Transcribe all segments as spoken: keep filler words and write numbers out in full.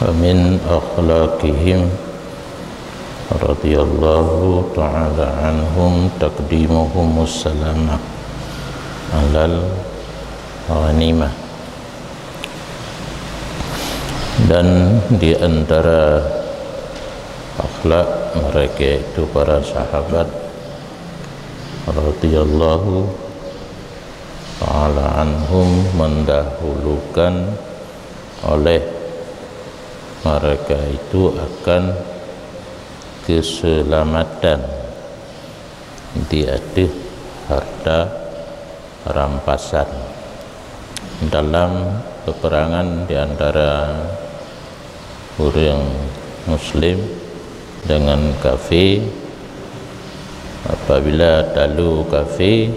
Famin akhlaqihim radhiyallahu ta'ala anhum taqdimuhumus salamah alal ghanimah. Dan di antara akhlak mereka itu para sahabat radhiyallahu ta'ala anhum mendahulukan oleh mereka itu akan keselamatan di ateueh harta rampasan. Dalam peperangan di antara ureuëng muslim dengan kafé, apabila talu kafé,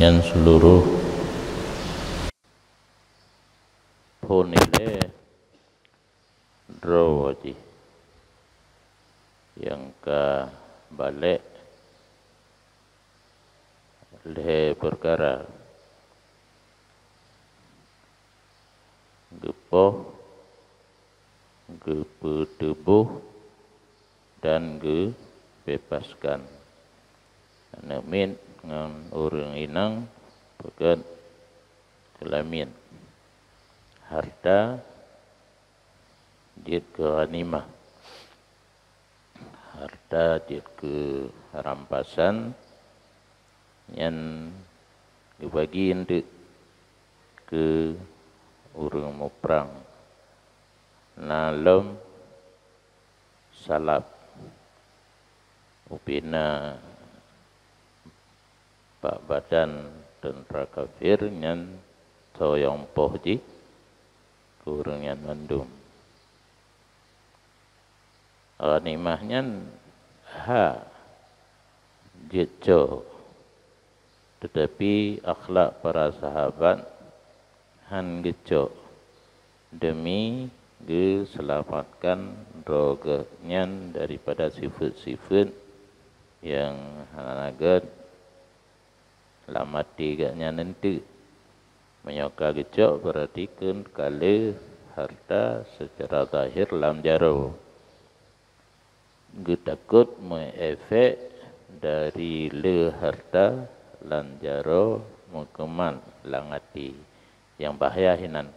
nyan seluruh phon ilée droe jih nyang ka balek lhée peukara, geupoh, geupeuteuboh, dan geubebaskan. Aneuëk miet ngon ureuëng inong peugét keulamiet. Harta jeuet keu ghanimah. Harta jeuet keu rampasan, nyan geubagi eunteuk keu ureuëng muprang. Na lom salab, ubena bak badan teuntra kafir nyan soyong poh jih keu ureuëng nyan mandum. Ghanimah nyan hak jeuet cok, teutapi akhlak para sahabat hán geucok demi geuseulamatkan droe geuh nyan daripada sifeuet-sifeuet nyang hana gét lam até geuh nyan eunteuk. Meunyoe ka geucok, beurati kheun ka lheueh harta seucara zahir lam jaroe. Geutakot meuefek dari le harta lam jaroe meukeumat lam até. Nyang bahya hinan,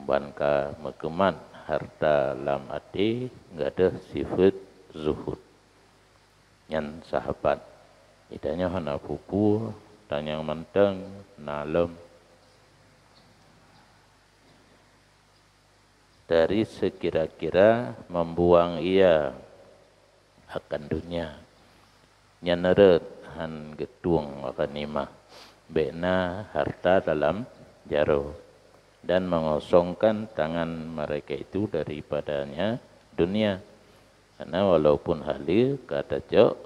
ban ka meukeumat harta lam até gadôh sifeuet zuhud. Nyan sahabat. Geutanyoe hana peue-peue, tanyong mantong na lom. Dari sekira-kira membuang ia akan dunia. Nyan rot hán geutueng ghanimah, bék na harta dalam jaroe, dan mengosongkan tangan mereka itu daripadanya dunia. Karena walaupun haleue ka tacok,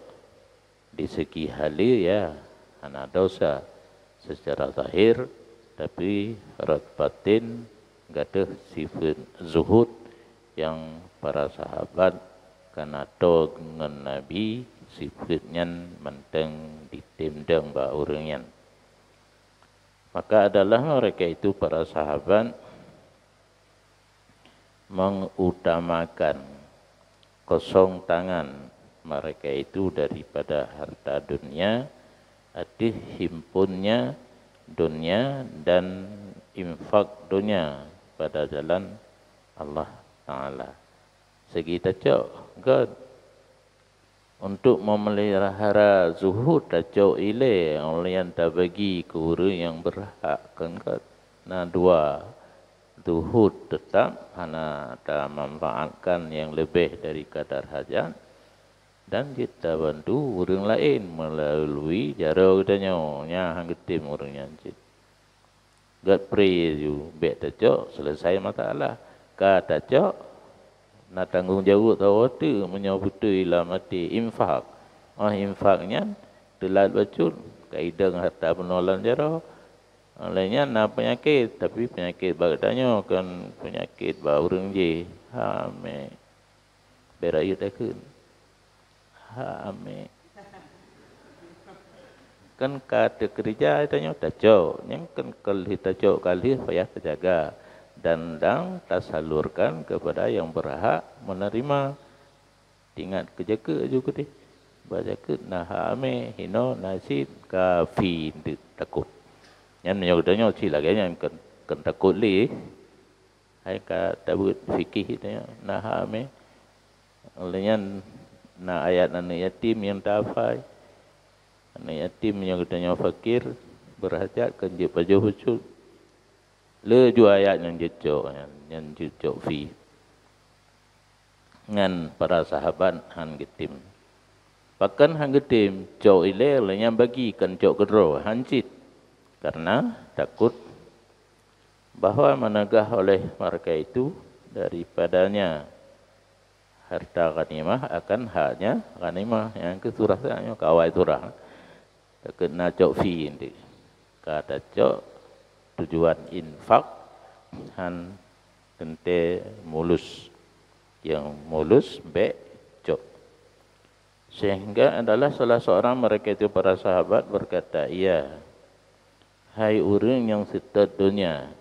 di segi haleue ya hana dosa secara zahir, tapi rot batin gadôh sifeuet zuhud nyang para sahabat ka na tô ngon Nabi, sifeuet nyan mantong jitem dong bak ureuëng nyan. Maka adalah mereka itu para sahabat mengutamakan kosong tangan mereka itu daripada harta dunia, ateueh himpunnya dunia dan infak dunia pada jalan Allah Taala. Segi tacok gét untuk memelihara zuhud tacok ilée, ulôn tabagi keu ureuëng nyang beurhak, kan gét. Na dua, zuhud teutap hana tamanfaatkan nyang leubeh dari kadar hajat, dan jeuet tabantu ureuëng laén meulalu jaroe geutanyoe nyang hán geutem ureuëng nyan cit. Gét pri ju bék tacok, selesai masalah. Ka tacok, na tanggong jaweueb saboh teuk meunyoe beutôi lam até infak. Óh infak nyan teulat bacut, ka idong harta peunoh lam jaroe. Lheueh nyan na peunyakét, tapi peunyakét bak geutanyoe kon peunyakét bak ureuëng jih. Hamé. Bék rayeuk takheun. Hamé. Kan ka teukeurija tanyoe tacok, nyang kan ka lheueh tacok ka lheueh payah teujaga. dan dang tasalurkan kepada yang berhak menerima. Ingat keu jakeuet aju keudeh. Bak jakeuet na hak amé, hinoe na cit, ka fee enteuk takot. Nyan meunyoe geutanyoe cit lagée nyan kon, kon takot lé. Hai ka tabeuet fikih geutanyoe na hak amé. Lheueh nyan na ayat aneuëk yatim nyang tahafai. Aneuëk yatim meunyoe geutanyoe fakir, beurhajat, kon jeuet pajoh bacut. Le ju ayat nyang jeuet cok nyan, nyang jeuet cok fee. Nyan para sahabat han geutem. Pakon han geutem? Cok ilée lé nyan bagi, kon cok keudroe, han cit. Karena takot bahwa meunagah oleh mereka itu daripadanya harta ghanimah akan haknya ghanimah. Nyang keu surah nyoe, kawai surah. Takot na cok fee enteuk. Ka tacok tujuan infak, han teuntée mulus. Nyang mulus bék cok. Sehingga adalah salah seorang mereka itu para sahabat berkata, "Iya, hai ureuëng nyang seutôt donya,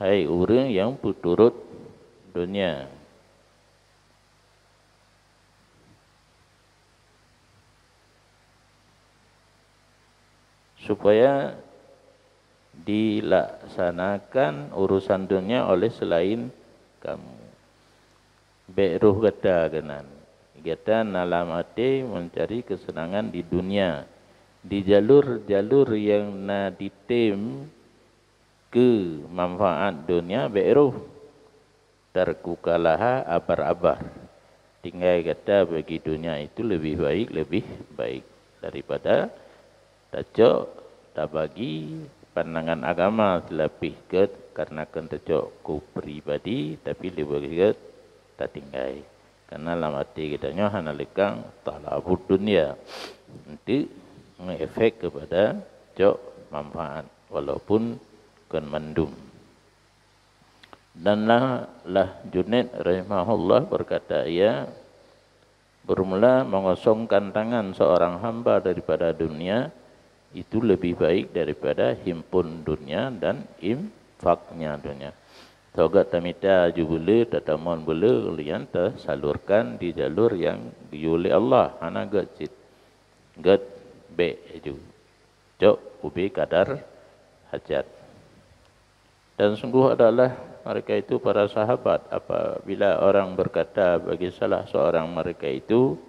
hai ureuëng nyang peuturot donya." Supaya dilaksanakan urusan dunia oleh selain kamu. Bék roh gata keunan. Gata na lam até mencari kesenangan di dunia, di jalur-jalur yang na ditem keu manfaat dunia, bék roh. Tarkuka laha abar-abar. Tinggai gata bagi dunia itu lebih baik, lebih baik daripada tacok, tabagi pandangan agama seulapih gét karena kon tacok keu pribadi, tapi leubeh gét tatinggai. Karena lam até geutanyoe hana leukang talabut dunia, enteuk meuefek kepada cok manfaat, walaupun kon mandum. Dan lah, lah Junaid rahimahullah berkata, ia bermula mengosongkan tangan seorang hamba daripada dunia, itu lebih baik daripada himpun dunia dan infaknya dunia. Sogat tamita ju beule, tatamon beule, lian tasalurkan di jalur yang geuyue lé Allah, hana gét cit. Gét bék ju. Cok ubé kadar hajat. Dan sungguh adalah mereka itu para sahabat, apabila orang berkata bagi salah seorang mereka itu,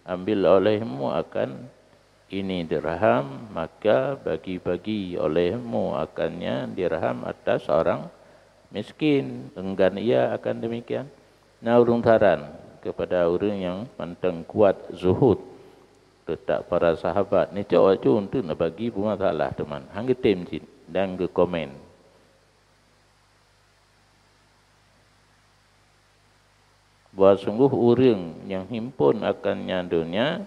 "Ambil olehmu akan ini dirham," maka bagi-bagi olehmu akannya dirham atas orang miskin. Enggan ia akan demikian. Na ureuëng saran kepada ureuëng nyang mantong kuat zuhud, teutab para sahabat, neucok aju enteuk neubagi beumasalah teuma, han geutem cit dan geukomen. Bahwa sungguh ureuëng nyang himpon akan nyan donya,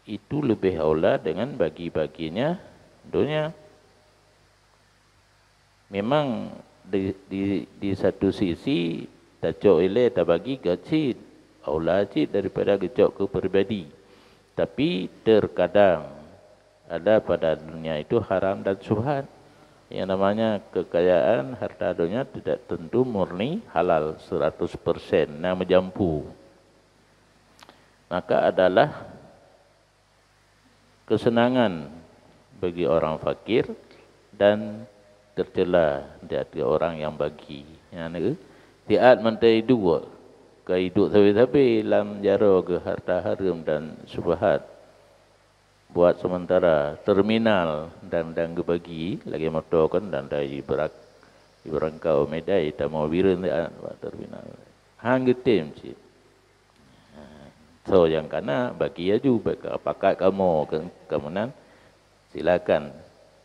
itu leubeh aula dengan bagi-baginya donya. Memang di, di, di satu sisi, tacok ilée tabagi gét cit, aula cit daripada geucok keu pribadi. Tapi terkadang ada pada dunia itu haram dan syubhat. Yang namanya kekayaan harta dunia tidak tentu murni halal seratus persen, na meujampu. Maka adalah kesenangan bagi orang fakir dan tercela di hati orang yang bagi. Nyan siat mantong iduek, ka iduek sabe-sabe lam jaroe geuh harta hareuem dan syubhat. Buat sementara terminal dan, dan geubagi lagée moto kan dan dari berak, iberangkau Medan tamong Bireuen siat bak terminal. Han geutem cit. So nyang kana bagi aju, pakat kamoe ke, kamoe nan, silakan.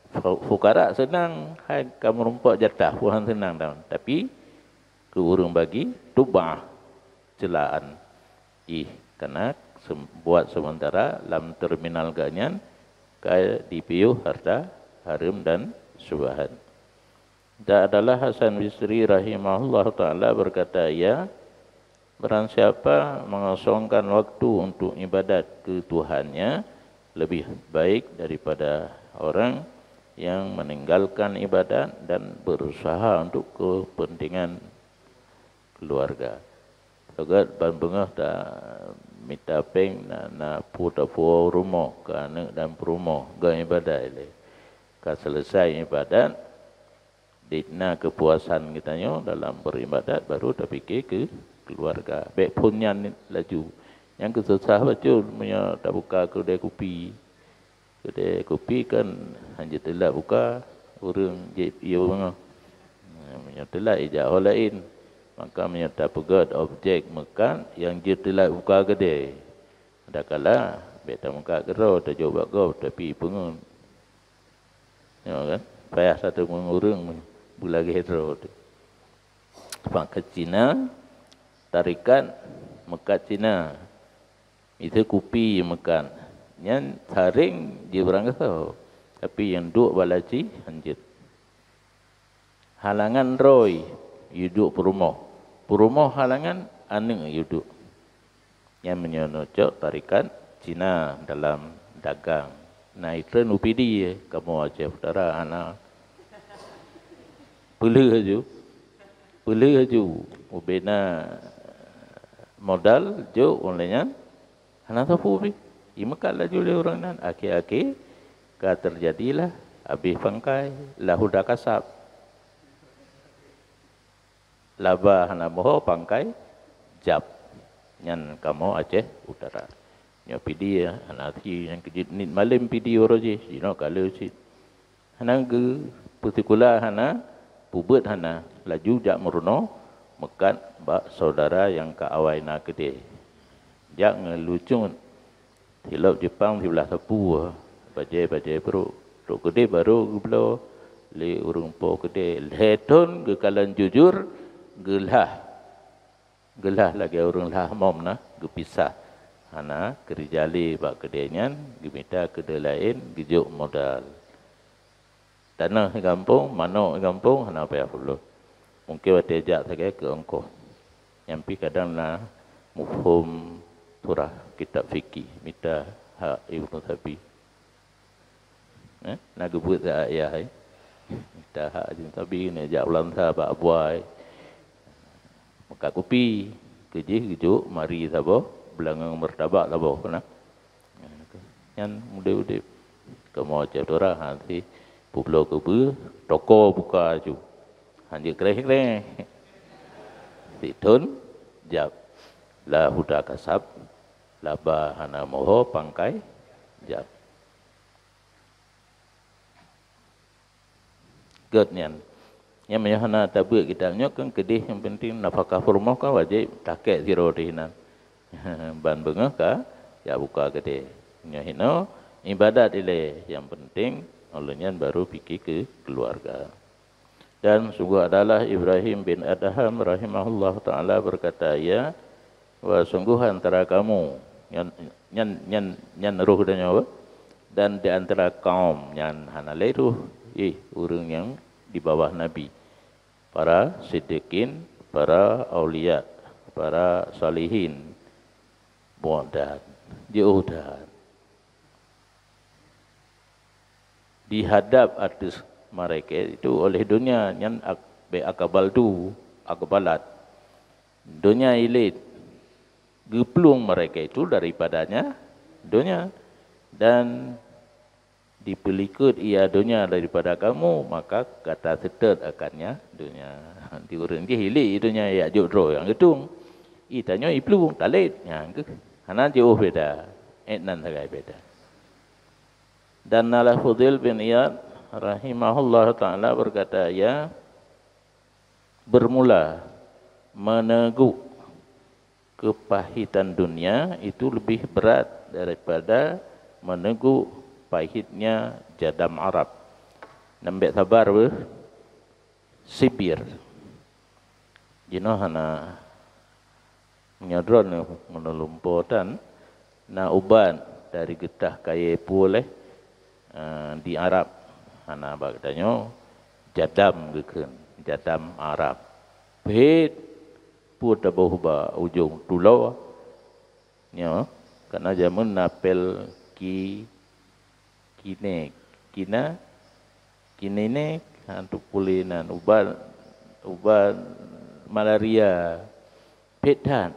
Fu-, fukara seunang hai ka meurumpok jatah, peue han seunang dan. Tapi keu ureuëng bagi, tubah celaan jih kana sem-, buat sementara lam terminal geuh nyan ka dipiôh harta hareuem dan syubhat. Dan adalah Hasan Basri rahimahullah taala berkata, ia, barang siapa mengosongkan waktu untuk ibadat ke Tuhannya lebih baik daripada orang yang meninggalkan ibadat dan berusaha untuk kepentingan keluarga. Sagat ban beungoh ta mita péng na, na pu tapuwoe rumoh keu aneuk dan peurumoh, geuibadat ilée. Ka selesai ibadat, di na kepuasan geutanyoe dalam beribadat, baru tapike keu keluarga. Bék phon nyan laju. Nyang keususah bacut meunyoe tabuka keudée kupi. Keudée kupi kan hanjeuet teulat buka, ureuëng jép yue beungoh. Meunyoe teulat ijak ho laén, maka meunyoe tapeugét objek meukat nyang jeuet teulat buka keudée, adakala bék tameukat keudroe tajok bak gob tapi peungeut. Nyoe kan, payah satu ureuëng beulagée droe teuh. Pangkat Cina, tarekat meukat Cina. Itu kupi meukat. Nyan saréng jibeurangkasoe. Tapi nyang duek balaci hanjeuet. Halangan droe yue duek peurumoh. Peurumoh halangan aneuk yue duek. Nyan meunyoe neucok tarekat Cina dalam dagang. Na itreun U P D kamoe Aceh Utara hana. Peuleueh aju. Peuleueh aju. Ubena modal jok ulée nyan hana sapeue pih. Imeukat laju lé ureuëng nan. Akhé-akhé ka teujadilah abéh pangkai, lahuda kasab. Laba hana moho pangkai jab. Nyan kamoe Aceh Utara. Nyoe pidi ya, hana si nyang keujit nit malem pidi uroe jih, jinoe ka le cit. Hana geu peusikula hana, peubuet hana, laju jak meurunoe meukat bak saudara nyang ka awai na keudeh. Jak ngeulucut Silop Jepang siblah sapeue, bajée-bajée brok. Trok keudeh barô geubloe lé ureuëng po keudeh. Lhée thon geukalon jujur, geulah. Geulah lagée ureuëng lah mom na, geupisah. Hana keurija lé bak keudeh nyan, geumita keudeh laén, geujok modal. Tanoh di gampông, manok di gampông, hana payah pulo. Mungken watée jak sagai keu ongkoh. Nyan pih kadang na muphom surah kitab fikih, mita hak Ibnu Sabi. Eh, na geubeuet hak ayah, eh. Mita hak Ibnu Sabi, na jak u Lansa bak buai. Meukat kupi, keujih geujok mari saboh, beulangong meurtabak saboh, na. Nyan udeb-udeb. Kamoe Aceh Utara, ha, si peubloe keubeue, toko buka aju. Hanjeuet kreh-kreh. Sithon jab. Lahuda kasab, laba hana moho pangkai jab. Gét nyan. Nyan meunyoe hana tabeuet kitab nyoe kan keudeh, nyang penting nafakah peurumoh kan wajéb takek sidroe teuh inan. Ban beungoh ka jak buka keudeh. Nyoe hinoe ibadat ilée, nyang penting ulôn nyan baru pike keu keuluwarga. Dan sungguh adalah Ibrahim bin Adham rahimahullah taala berkata, ya, Wa sungguh antara kamu, nyan, nyan, nyan, nyan roh dan nyawa, dan di antara kaum nyan hana lé roh, ih, ureuëng nyang di bawah nabi, para siddiqin, para aulia, para salihin, bu'dan, jauh that. Dihadap ateueh mereka itu oleh dunia nyan ak-, be akabal tu, akabalat. Dunia ilit geuplueng mereka itu daripadanya dunia, dan dipeulikot ia dunia daripada kamu, maka gata seutôt akannya dunia. Di ureuëng jih ilit dunia yak jok droe nyang geutung. Itanyoe iplueng, talet, nyang keuh hana jiôh beda. Eh, nan sagai beda. Dan Al-Fudail bin Iyad rahimahullah taala berkata, ya, bermula meneguk kepahitan dunia itu lebih berat daripada meneguk pahitnya jadam Arab. Nambek sabar beuh, sibir. Jinoe hana meunyoe droeneuh meunulumpo tan na ubat dari geutah kayée puléh, eh, di Arab. Hana bak geutanyoe jadam geukheun, jadam Arab. Phet pue taboh bak ujong tulo nyoe, kana jameun na pel ki, kine, kina, Kininek, hantu puli nan, ubat, ubat malaria. Phet that.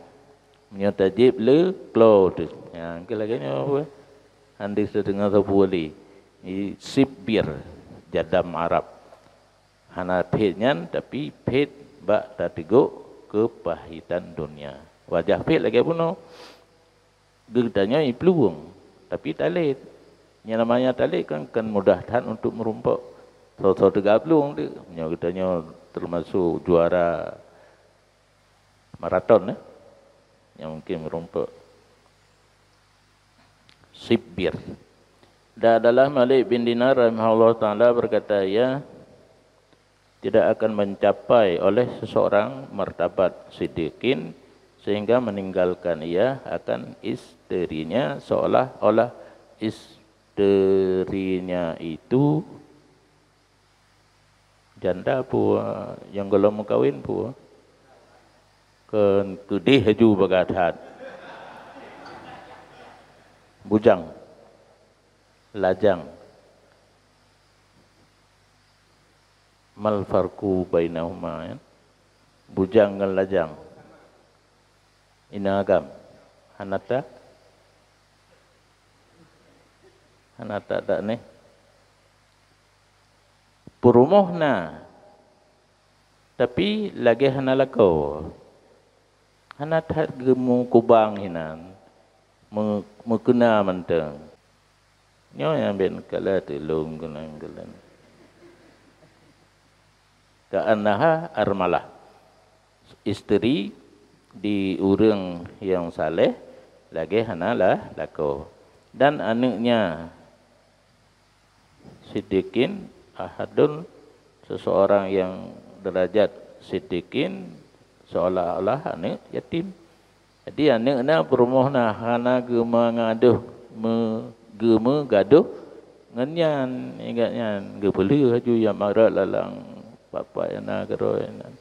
Meunyoe tajieb le klo teuh. Nyang keu lagée nyoe apa? Handi seuteungoh sapeue lé. Sipbir, jadam Arab. Hana phet nyan, tapi phet bak tatigok keupahitan donya. Wajah phet lagée bunoe. Geutanyoe iplueng, tapi talét. Nyang namanya talét kan, kan mudah that untuk meurumpok. Soe-soe teuga plueng tu. Nyoe geutanyoe termasuk juara maraton, eh. Nyang mungkin meurumpok. Sipbir. Dan adalah Malik bin Dinar rahimahullah taala berkata, ia tidak akan mencapai oleh seseorang martabat siddiqin sehingga meninggalkan ia akan isterinya, seolah-olah isterinya itu janda pue, nyang golom meukawen pue. Kon keudeh laju bagaih that. Bujang. Lajang. Mal farqu bainahuma, ya? Bujang ngon lajang. Inong agam. Hana that? Hana that, tak neh? Peurumoh na, tapi lagée hana lakoe. Hana that geumukubang hinan, meu-, meukeuna mantong. Nyoe nyang ben kala teulông keunan-keunan. Ka'annaha armalah. Isteri di ureuëng nyang saleh lagée hana la-, lakoe. Dan aneuëknya siddiqin, ahadun, seseorang yang derajat siddiqin seolah-olah aneuëk yatim. Jadi aneuëk na peurumoh na hana geumeugadoh, me-, geumeugadoh ngon nyan, ingat nyan, geupeulheueh laju nyang marat lalang, bapak nyang na keudroe nyan.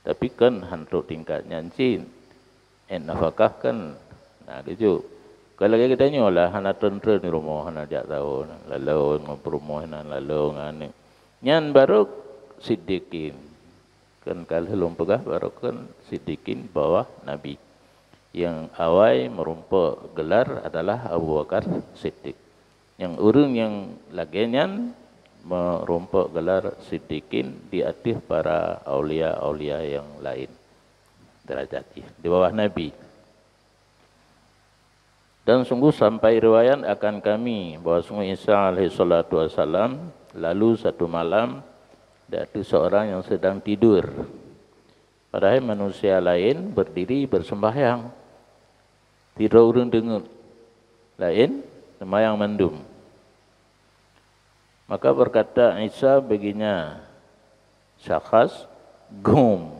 Tapi kan han trok tingkat nyan cit. Eh, nafakah kan na geujok. Kalau lagée geutanyoe lah, hana treun-treun di rumoh, hana jak saho, lalu ngon peurumoh nan, lalu ngon aneuëk. Nyan baru siddiqin. Kan ka lheueh lôn peugah, baru kan siddiqin bawah Nabi. Nyang awai meurumpok gelar adalah Abu Bakar Siddiq. Nyang ureuëng nyang lagée nyan meurumpok gelar siddiqin di ateueh para aulia-aulia nyang laén derajat jih, di bawah Nabi. Dan sungguh sampai riwayat akan kami bahwa sungguh Isa alaihi salatu wasalam lalu satu malam di ateueh seorang yang sedang tidur. Padahai manusia laén berdiri bersembahyang. Sidroe ureuëng deungon, laén seumayang mandum. Maka berkata Isa baginya, syakhas, gum.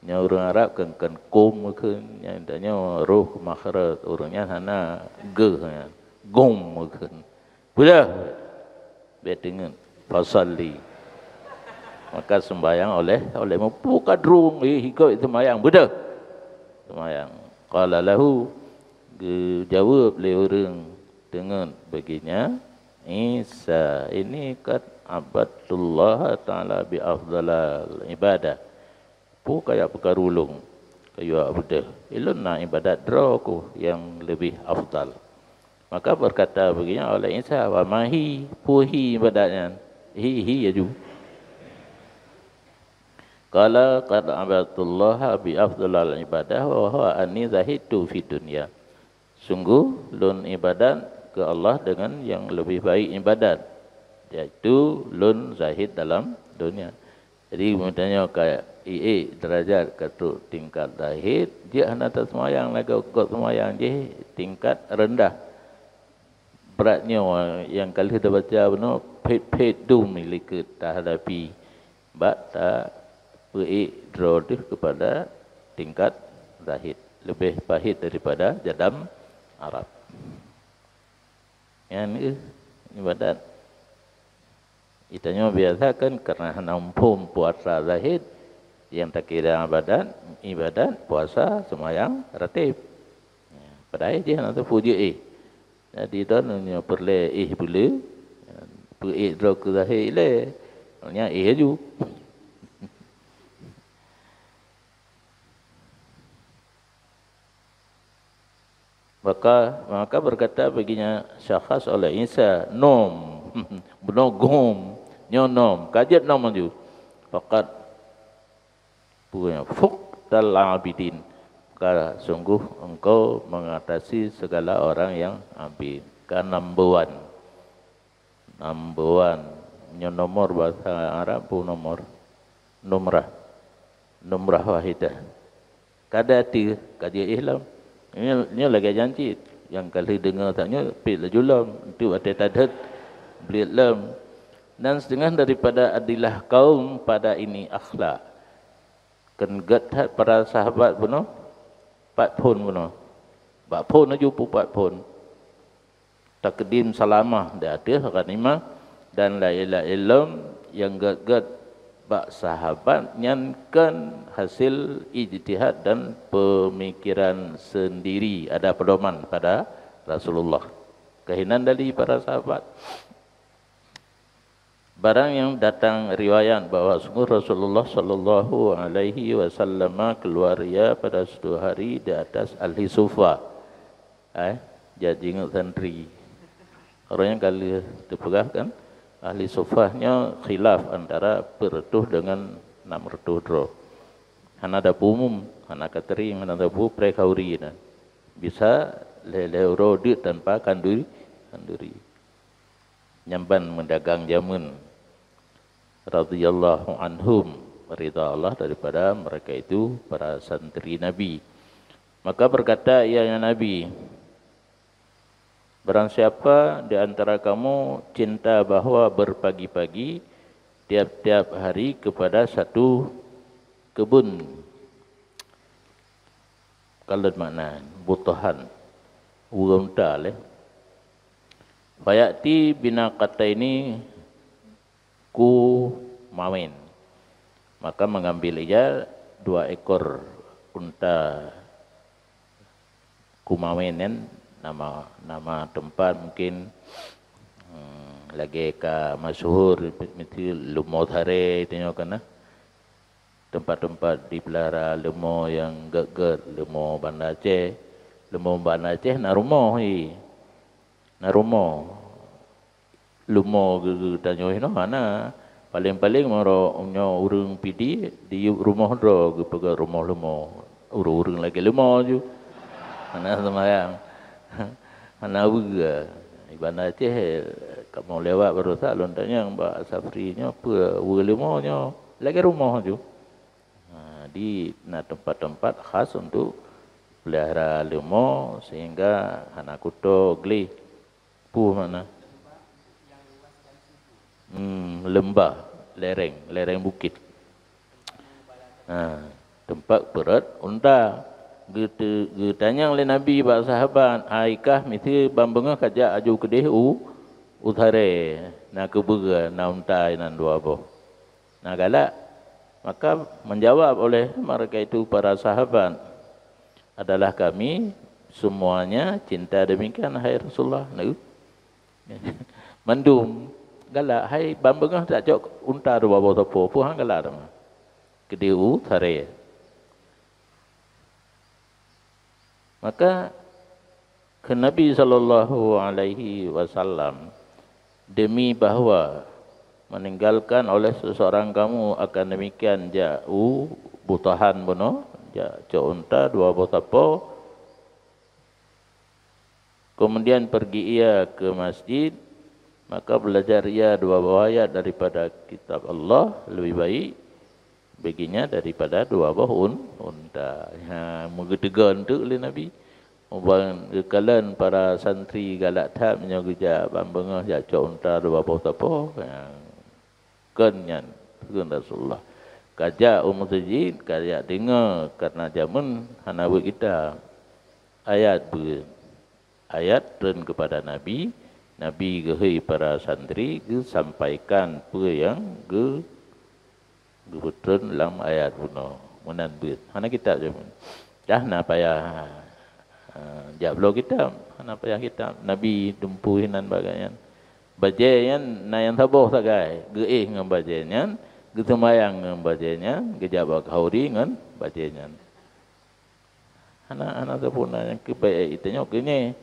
Nyang ureuëng Arab kan, kan kum meukeun, nyang tanyoe roh makhraj ureuëng nyan hana geuh nyan. Gum meukeun. Peue deuh? Bék teungeut, fasalli. Maka sembahyang oleh, oleh mupu kadrung, eh, ikot sembahyang, beudeuh. Sembahyang. Qala lahu, geujaweueb lé ureuëng teungeut baginya, Isa, ini qad abadtullaha ta'ala bi afdalil ibadah. Peue kajak peukaru lôn, kayue beudeuh. Ilôn na ibadat droe ku nyang leubeh afdal. Maka berkata baginya oleh Isa, "Wa ma hi, peue hi ibadat nyan?" Hi, hi laju. Qala, "Qad abadtullaha bi afdalil ibadah, wa huwa anni zahidtu fid dunya." Sungguh lôn ibadat keu Allah dengan nyang leubeh baik ibadat, yaitu lôn zahid dalam dunia. Jadi, meunyoe ka ié derajat ka trok tingkat zahid, jeuet hana taseumayang lagée gob seumayang jih tingkat reundah. Brat nyoe nyang ka lheueh tabaca bunoe phét-phét dum likot tahadapi bak tapeuék droe teuh keupada tingkat zahid, leubeh pahét daripada jadam Arab. Nyan kheueh ibadat. Geutanyoe biasa kan karena hana muphom puasa zahid, nyang takira ibadat, ibadat, puasa, seumayang, ratib. Padahai jih hana teupeu jeuet éh. Jadi, droeneuh nyoe peureulée éh beuleu, Ék droe keu zahé ilée, nyan éh laju. Maka, maka berkata baginya syakhs oleh Isa, "Nom." Bunoe gom, nyoe nom, ka jeuet nom laju. Faqad Bukan, "Fuqtal abidin." Ka sungguh engkau mengatasi segala orang yang abid. Ka number one. Number one. Nyoe nomor bahasa Arab pun nomor. Numrah. Numrah wahidah. Kada ti, ka jeuet lom. Nyoe, nyoe lagée janci. Nyang ka lheueh deungoe tanyoe, pih laju lom. Enteuk watée tadhôt, bliet lom. Dan setengah daripada adilah kaum pada ini akhlak. Kheun gét that para sahabat bunoe, pat phon bunoe. Bak phon laju peupat phon. Takdim salamah di ateueh ghanimah dan laén-laén lom nyang gét-gét bak sahabat nyan kan hasil ijtihad dan pemikiran sendiri, ada pedoman pada Rasulullah. Keuhinan dari para sahabat. Barang yang datang riwayat bahwa sungguh Rasulullah sallallahu alaihi wasallam keluar ia pada suatu hari di atas ahli sufa. Eh, jadi ingat santri. Orang yang kali terpeugah kan, ahli sufahnya khilaf antara peureutôh dengan enam reutôh droe. Hana dapu umum, hana katering, hana dapu pré khanduri na. Bisa lhée-lhée uroe deuk tanpa khanduri, khanduri. Nyang ban meudagang jameun, radhiyallahu anhum, ridha Allah daripada mereka itu, para santri Nabi. Maka berkata ianya Nabi, "Barang siapa di antara kamu cinta bahwa berpagi-pagi tiap-tiap hari kepada satu kebun," kalon makna butohan, ureuëng unta lé. "Fayati binaqataini kumawain." Maka mengambil ia dua ekor unta kumawain nyan, nama, nama tempat mungkin, hmm, lagée ka masyhur, meusti Leumo Tharé, tanyoe kana. Tempat-tempat dipelihara leumo nyang gét-gét, leumo Banda Aceh. Leumo Banda Aceh na rumoh hi. Na rumoh. Leumo geu-, geutanyoe hinoe hana. Paléng-paléng meunyoe ureuëng Pidie diyueb rumoh droe geupeugah rumoh leumo. Ureuëng-ureuëng lagée leumo ju. Hana seumayang. Hana beue. Di Banda Aceh, kamoe lewat baroesa lôn tanyong bak Safri nyoe, peue weue leumo nyoe? Lagée rumoh ju. Ha, di na tempat-tempat khas untuk pelihara leumo sehingga hana kuto gleh. Peue makna? Hmm, leumbah, lereng, lereng bukit. Ha, tempat peureuet unta. Geute-, geutanyong lé Nabi bak sahabat, "Hai kah miseue ban beungoh ka jak aju keudeh u, u Tharé, na keubeue na unta inan dua boh?" Na galak. Maka menjawab oleh mereka itu para sahabat, "Adalah kami semuanya cinta demikian, hai Rasulullah." Nah, mandum galak, "Hai, ban beungoh tak cok unta dua boh sapo, peue han galak teuma?" Keudeh u Tharé. Maka kheun Nabi sallallahu alaihi wasallam, "Demi bahwa meninggalkan oleh seseorang kamu akan demikian jak u butohan bunoe, jak cok unta dua boh sapo, kemudian pergi ia ke masjid, maka belajar ia dua boh ayat daripada kitab Allah lebih baik baginya daripada dua boh un-, unta." Ha, meugeuteugon teuk lé Nabi. Uban geukalon para santri galak that meunyoe geujak ban beungoh jak cok unta dua boh sapo. Ha, kon nyan, kheun Rasulullah. Ka jak u meuseujid, ka jak deungoe, karena jameun hana beuet kitab. Ayat beuet. Ayat treun keupada Nabi, Nabi geuhôi para santri geusampaikan peue nyang geu-, geupeutreun lam ayat bunoe. Meunan beuet. Hana kitab jameun. Dah na payah, ha, jak bloe kitab, hana payah kitab. Nabi dumpeue hinan bagai nyan. Bajée nyan na nyang saboh sagai, geuéh ngon bajée nyan, geuseumayang ngon bajée nyan, geujak bak khanuri ngon bajée nyan. Hana, hana sapeue na nyang keubai tanyoe keuh nyoe.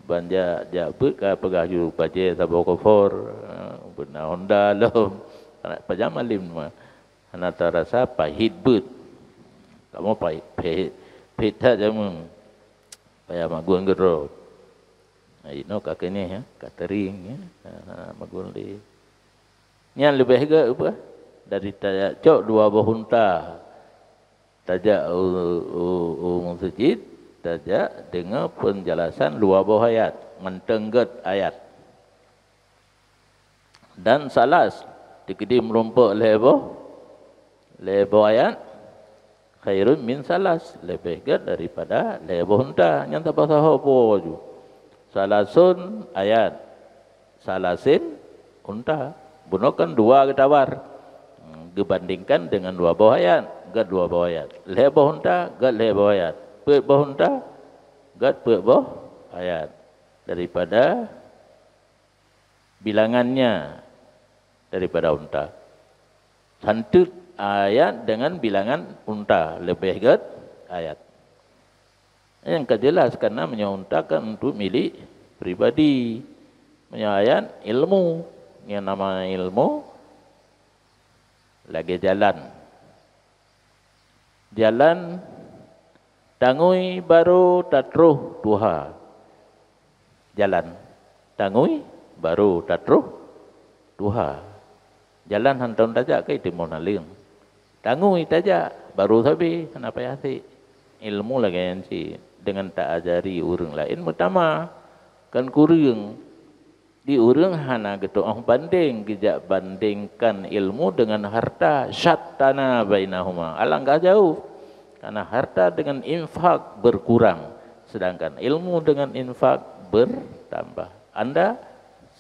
Ban jak, jak beuet ka peugah ju bajée saboh kofor, eh, beuna honda lom. Hana pajan malem teuma. Hana tarasa pahit beuet. Kamoe pahit, pahit, pahit that jameun. Payah magun keudroe. Nah, inoe ka keuneuk, ya, catering, ya. Ha, magun lé. Nyan leubeh gét apa? Dari tajak cok dua boh unta. Tajak u, u, u meuseujid, tajak deungoe peunjelasan dua boh ayat, mantong gét ayat. Dan salas, teukeudi meurumpok lhée boh, lhée boh ayat, khairun min salas, leubeh gét daripada lhée boh unta. Nyan saboh saho po ju. Salasun ayat, salasin unta. Bunoe kan dua geutawar. Hmm, geubandingkan dengan dua boh ayat, gét dua boh ayat. Lhée boh unta, gét lhée boh ayat. Peuet boh unta, gét peuet boh ayat. Daripada bilangannya daripada unta. Santeut ayat dengan bilangan unta, leubeh gét ayat. Nyang ka jeulaih, karena meunyoe unta kan untuk milék pribadi. Meunyoe ayat, ilmu. Nyang nama ilmu lagée jalan. Jalan tangui barô tatroh tuha. Jalan tangui barô tatroh tuha. Jalan hantom tajak keu timoh naleueng. Tangui tajak, barô sabe, hana payah sek. Ilmu lagée nyan cit, deungon ta ajari ureuëng laén meutama, kan kureueng. Di ureuëng hana geutuoh bandeng, geujak bandengkan ilmu dengan harta, syattana bainahuma. Alangkah jauh. Karena harta dengan infak berkurang, sedangkan ilmu dengan infak bertambah. Anda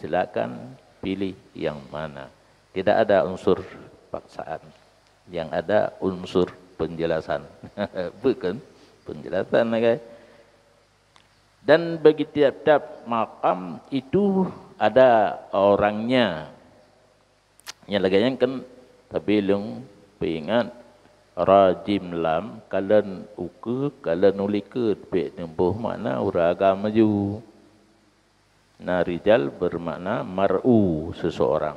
silakan pilih yang mana. Tidak ada unsur paksaan. Yang ada unsur penjelasan. Bukan penjelasan, kan? Dan bagi tiap-tiap makam itu ada orangnya. Nyang lagée nyan kan, tapi lôn peuingat, ra jim lam, kalon ukeue, kalon ulikeue, bék neuboh makna ureuëng agam maju. Na rijal bermakna mar'u, seseorang.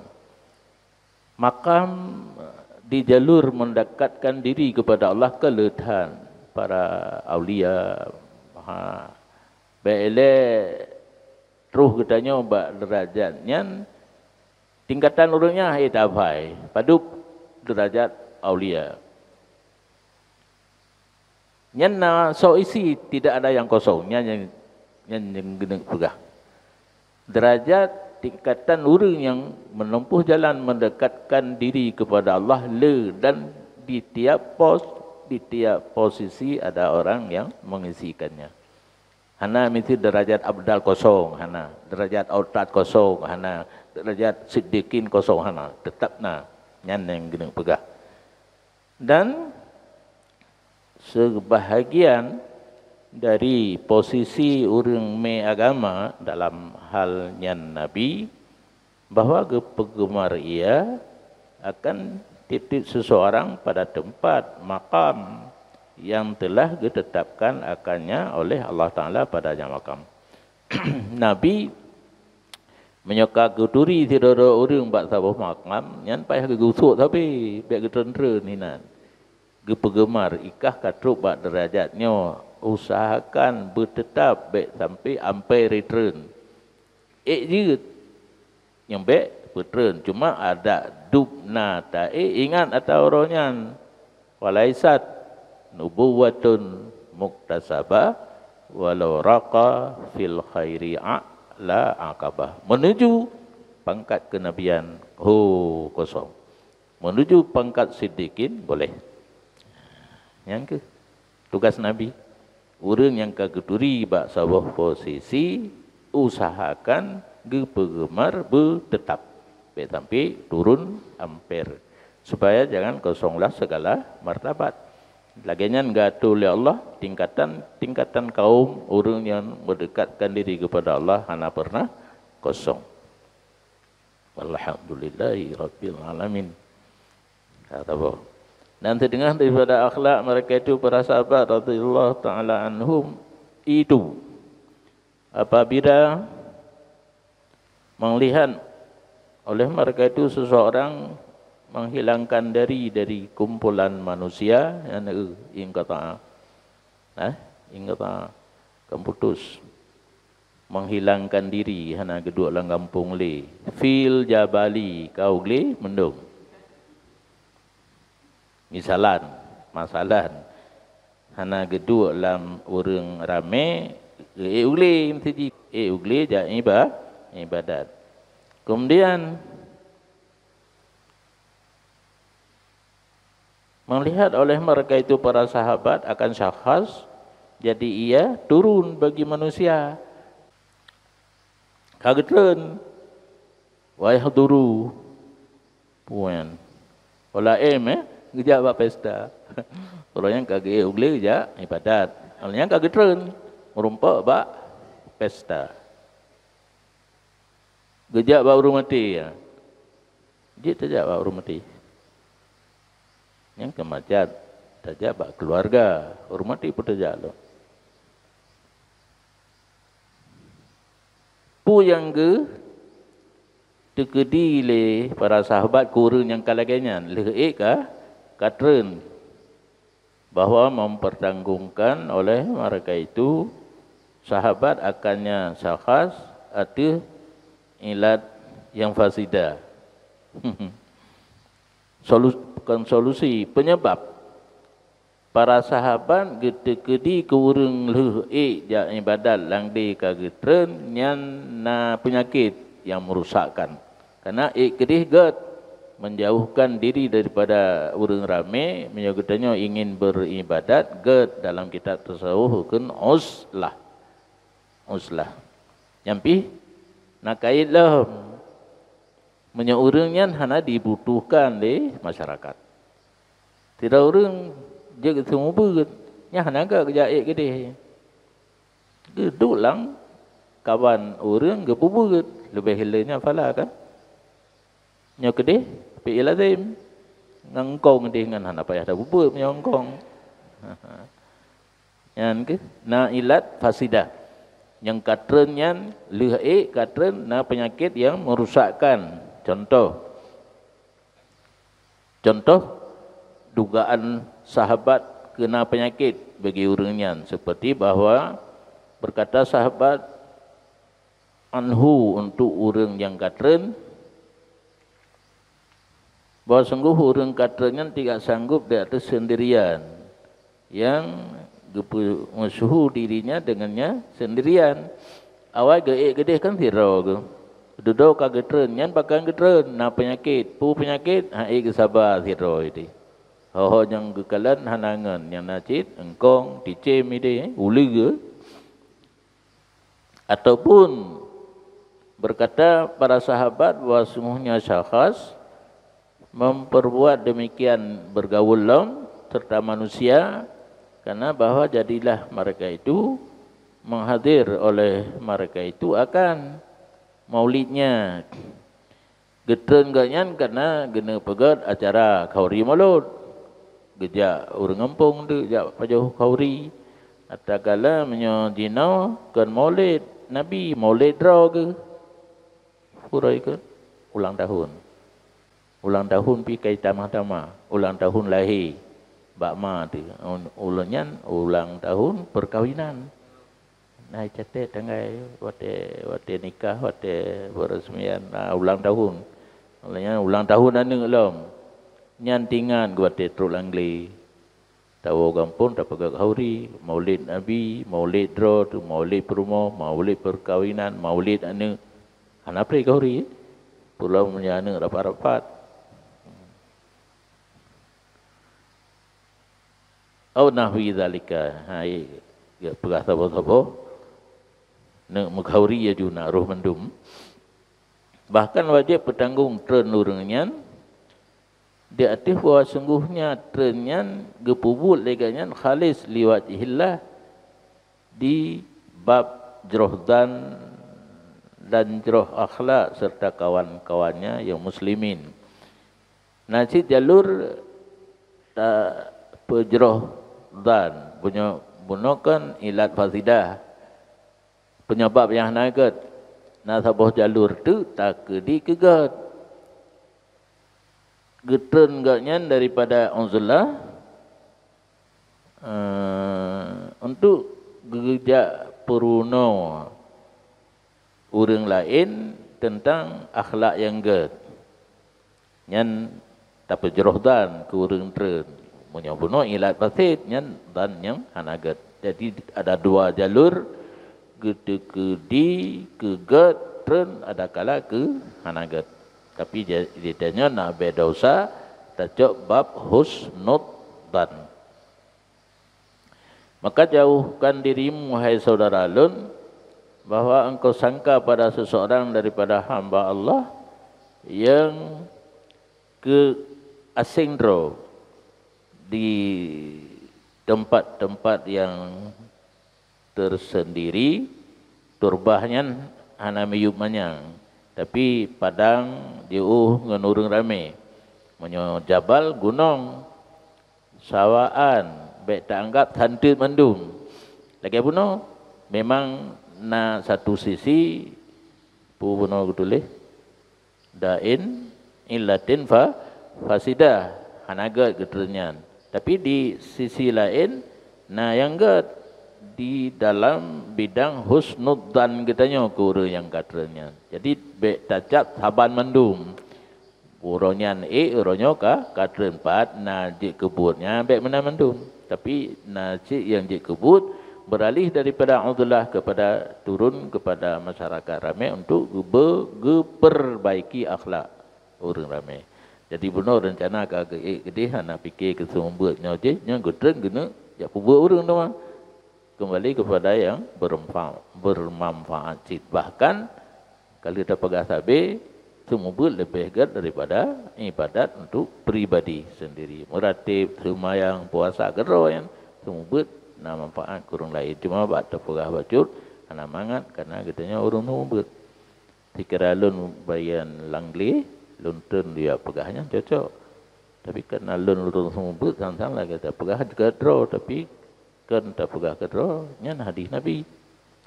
Makam di jalur mendekatkan diri kepada Allah keu le that para aulia. Ha. Bék ilée troh geutanyoe bak derajat nyan, tingkatan ureuëng nyan hai tabai, padub derajat aulia. Nyan na soe isi, tidak ada yang kosong. Nyan nyang, nyan nyang geuneuk peugah. Derajat tingkatan ureuëng nyang menempuh jalan mendekatkan diri kepada Allah le dan di tiap pos, di tiap posisi ada orang yang mengisikannya. Hana miseue derajat abdal kosong, hana. Derajat autad kosong, hana. Derajat siddiqin kosong, hana. Tetap na. Nyan nyang geuneuk peugah. Dan sebahagian dari posisi ureuëng mé agama dalam hal nyan Nabi, bahwa geupeugeumar ia akan tieb-tieb seseorang pada tempat, makam, yang telah geutetapkan akannya oleh Allah Taala padanya makam. Nabi meunyoe ka geuturi sidroe-droe ureuëng bak saboh makam, nyan payah geugusok sabe, bék geutreun-treun hinan. Geupeugeumar ikah ka trok bak derajat nyoe, usahakan beuteutap bék sampai ampai ritreun. Ék jeuet, nyang bék peutreun, cuma adak dub na taék ingat ata uroe nyan. Walaisat nubuwatun muktasabah walau raqa fil khairi a'la aqabah. Menuju pangkat kenabian, ho, kosong. Menuju pangkat siddiqin, boleh. Nyang keuh tugas Nabi. Ureuëng nyang ka geuturi bak saboh posisi, usahakan geupeugeumar beuteutap. Bék sampai turun amper. Supaya jangan kosonglah segala martabat. Lagée nyan geuatur lé Allah, tingkatan-tingkatan kaum ureuëng nyang meudekatkan diri kepada Allah hana pernah kosong. Walhamdulillahi rabbil alamin. Kata apa? Dan setengah daripada akhlak mereka itu, para sahabat radhiyallahu taala anhum itu, apabila melihat oleh mereka itu seseorang menghilangkan diri dari kumpulan manusia, yang ingkata, eh, ingkata, kan putus, menghilangkan diri, hana geuduek lam gampông lé. Fil jabali, ka u glé meunan. Misalan, masalan, hana geuduek lam ureuëng ramé, ék u glé meuseujid, ék u glé jak iba-, ibadat. Kemudian, melihat oleh mereka itu para sahabat akan syakhs, jadi ia turun bagi manusia. Ka geutreun, wa yahduru, puan. Wala em, eh, geujak bak pesta. Kalau nyang ka geuék u glé geujak ibadat. Kalau nyang ka geutreun, meurumpok bak pesta. Geujak bak ureuëng maté, ya. Jeuet tajak bak ureuëng maté. Nyang keu maté tajak bak keuluwarga, ureuëng maté peue tajak lom. Peue nyang geu teukeudi lé para sahabat keu ureuëng nyang ka lagée nyan, lheueh ék ka, ka treun, bahwa mempertanggungkan oleh mereka itu sahabat akannya syakhs ateueh ilat nyang fasidah. Solu-, bukan solusi, penyebab. Para sahabat geuteukeudi keu ureuëng lheueh ék jak ibadat lam glé ka geutreun nyan na peunyakét nyang meurusakkan. Karena ék keudeh gét, menjauhkan diri daripada ureuëng ramé, meunyoe geutanyoe ingin beribadat, gét dalam kitab tasawuf kheun uzlah. Uzlah. Nyan pih na kait lom. Meunyoe ureuëng nyan hana dibutuhkan lé masyarakat. Sidroe ureuëng jeuet geuseumeubeuet, nyan hana gét geujak ék keudeh. Geuduek lam kawan ureuëng geupeubeuet, leubeh ilée nyan phala kan. Nyoe keudeh, fi'il lazim. Ngon eungkong keudeh ngon hana payah tapeubeuet meunyoe eungkong. Nyan keuh na ilat fasidah. Nyang ka treun nyan lheueh ék ka treun na peunyakét nyang meurusakkan. Contoh, contoh dugaan sahabat keuna peunyakét bagi ureuëng nyan, seperti bahwa berkata sahabat anhu untuk ureuëng nyang ka treun, bahwa sungguh ureuëng ka treun nyan tidak sanggup di atas sendirian, nyang geupeumeusyhu dirinya dengannya sendirian. Awai geuék keudeh kan sidroe geuh. Dudoe ka geutreun, nyan pakon geutreun, na peunyakét. Peue peunyakét? Hana ék geusaba sidroe ideh. Ho-ho nyang geukalon hana ngon, nyang na cit eungkong, ticém ideh, uleue. Ataupun berkata para sahabat bahwa sungguhnya syakhs memperbuat demikian bergaul lom serta manusia, karena bahwa jadilah mereka itu menghadir oleh mereka itu akan maulidnya. Geutreun gobnyan karena geuneuk peugét acara khauri Maulud. Geujak ureuëng gampông teuk jak pajoh khauri. Takalon meunyoe jinoe kon Maulid Nabi, Maulid droe geuh. Peue droe keuh? Ulang tahun. Ulang tahun pih ka jitamah-tamah. Ulang tahun lahé bak ma teuh. Ulôn nyan ulang tahun perkawinan. Nah, catet tanggai watée, watée nikah, watée peureuseumaian, ah, ulang tahun. Ulang nyan ulang tahun aneuëk lom. Nyan tingat geuh watée trok lam glé. Tawoe gampông tapeugét khauri, maulid Nabi, maulid droe teuh, maulid peurumoh, maulid perkawinan, maulid aneuëk. Hana pré khauri, eh? Pulo meunyoe aneuëk rapat-rapat. Au nahwi zalika. Ha, iya, peugah saboh-saboh. Neuk meukhauri laju na roh mandum. Bahkan wajéb peutanggong treun ureuëng nyan di ateueh bahwa sungguhnya treun nyan geupeubuet lé gobnyan khalis liwajhillah di bab jroh zan dan jroh akhlak serta kawan-kawannya yang muslimin. Na cit jalur tapeujroh zan, bunoe, bunoe kan ilat fasidah, penyebab nyang hana gét. Na saboh jalur teuk takeudi keu gét. Geutreun gét nyan daripada uzlah, eh, untuk geujak peurunoe ureuëng laén teuntang akhlak nyang gét. Nyan tapeujroh zan keu ureuëng treun. Meunyoe bunoe ilat fasid, nyan zan nyang hana gét. Jadi, ada dua jalur, geuteukeudi keu gét treun, adakala keu hana gét. Tapi, ja-, di tanyoe na bée desya tacok bab husnuzan. Maka jauhkan dirimu, hai saudara lôn, bahwa engkau sangka pada seseorang daripada hamba Allah yang keu aséng droe di tempat-tempat yang tersendiri, turbah nyan hana miyueb manyang, tapi padang jiôh ngon ureuëng ramé. Meunyoe jabal, gunong, sawaan, bék taanggab santeut mandum. Lagée bunoe, memang na satu sisi, peue bunoe geutuléh, dain illatin fa-, fasidah, hana gét geutreun nyan. Tapi di sisi laén, na nyang gét di dalam bidang husnuzan geutanyoe keu ureuëng nyang ka treun nyan. Jadi, bék tacab saban mandum. Uroe nyan ék, uroe nyoe ka, ka treun pat, na jeuet keu buet nyan bék meunan mandum. Tapi na cit nyang jeuet keu buet, beralih daripada uzlah kepada, turun kepada masyarakat ramé untuk geupe-, geuperbaiki akhlak ureuëng ramé. Jadi bunoe rencana ka geuék keudeh, hana pike keu seumeubeuet nyoe jih, nyoe geutreun keuneuk jak peubuet ureuëng teuma. Kembali kepada yang berempa-, bermanfaat cit. Bahkan, ka lheueh tapeugah sabe, seumeubeuet leubeh gét daripada ibadat untuk pribadi sendiri. Meuratéb, seumayang, puasa, keudroe nyan, seumeubeuet na manfaat keu ureuëng laén. Cuma bak tapeugah bacut, hana mangat, karena geutanyoe ureuëng seumeubeuet. Sikira lôn bagian Langlais, lôn treun dia peugah nyan cocok. Tapi kan lôn ureuëng seumeubeuet, sang-sang lagée tapeugah keudroe, tapi kan tapeugah keudroe, nyan hadis Nabi.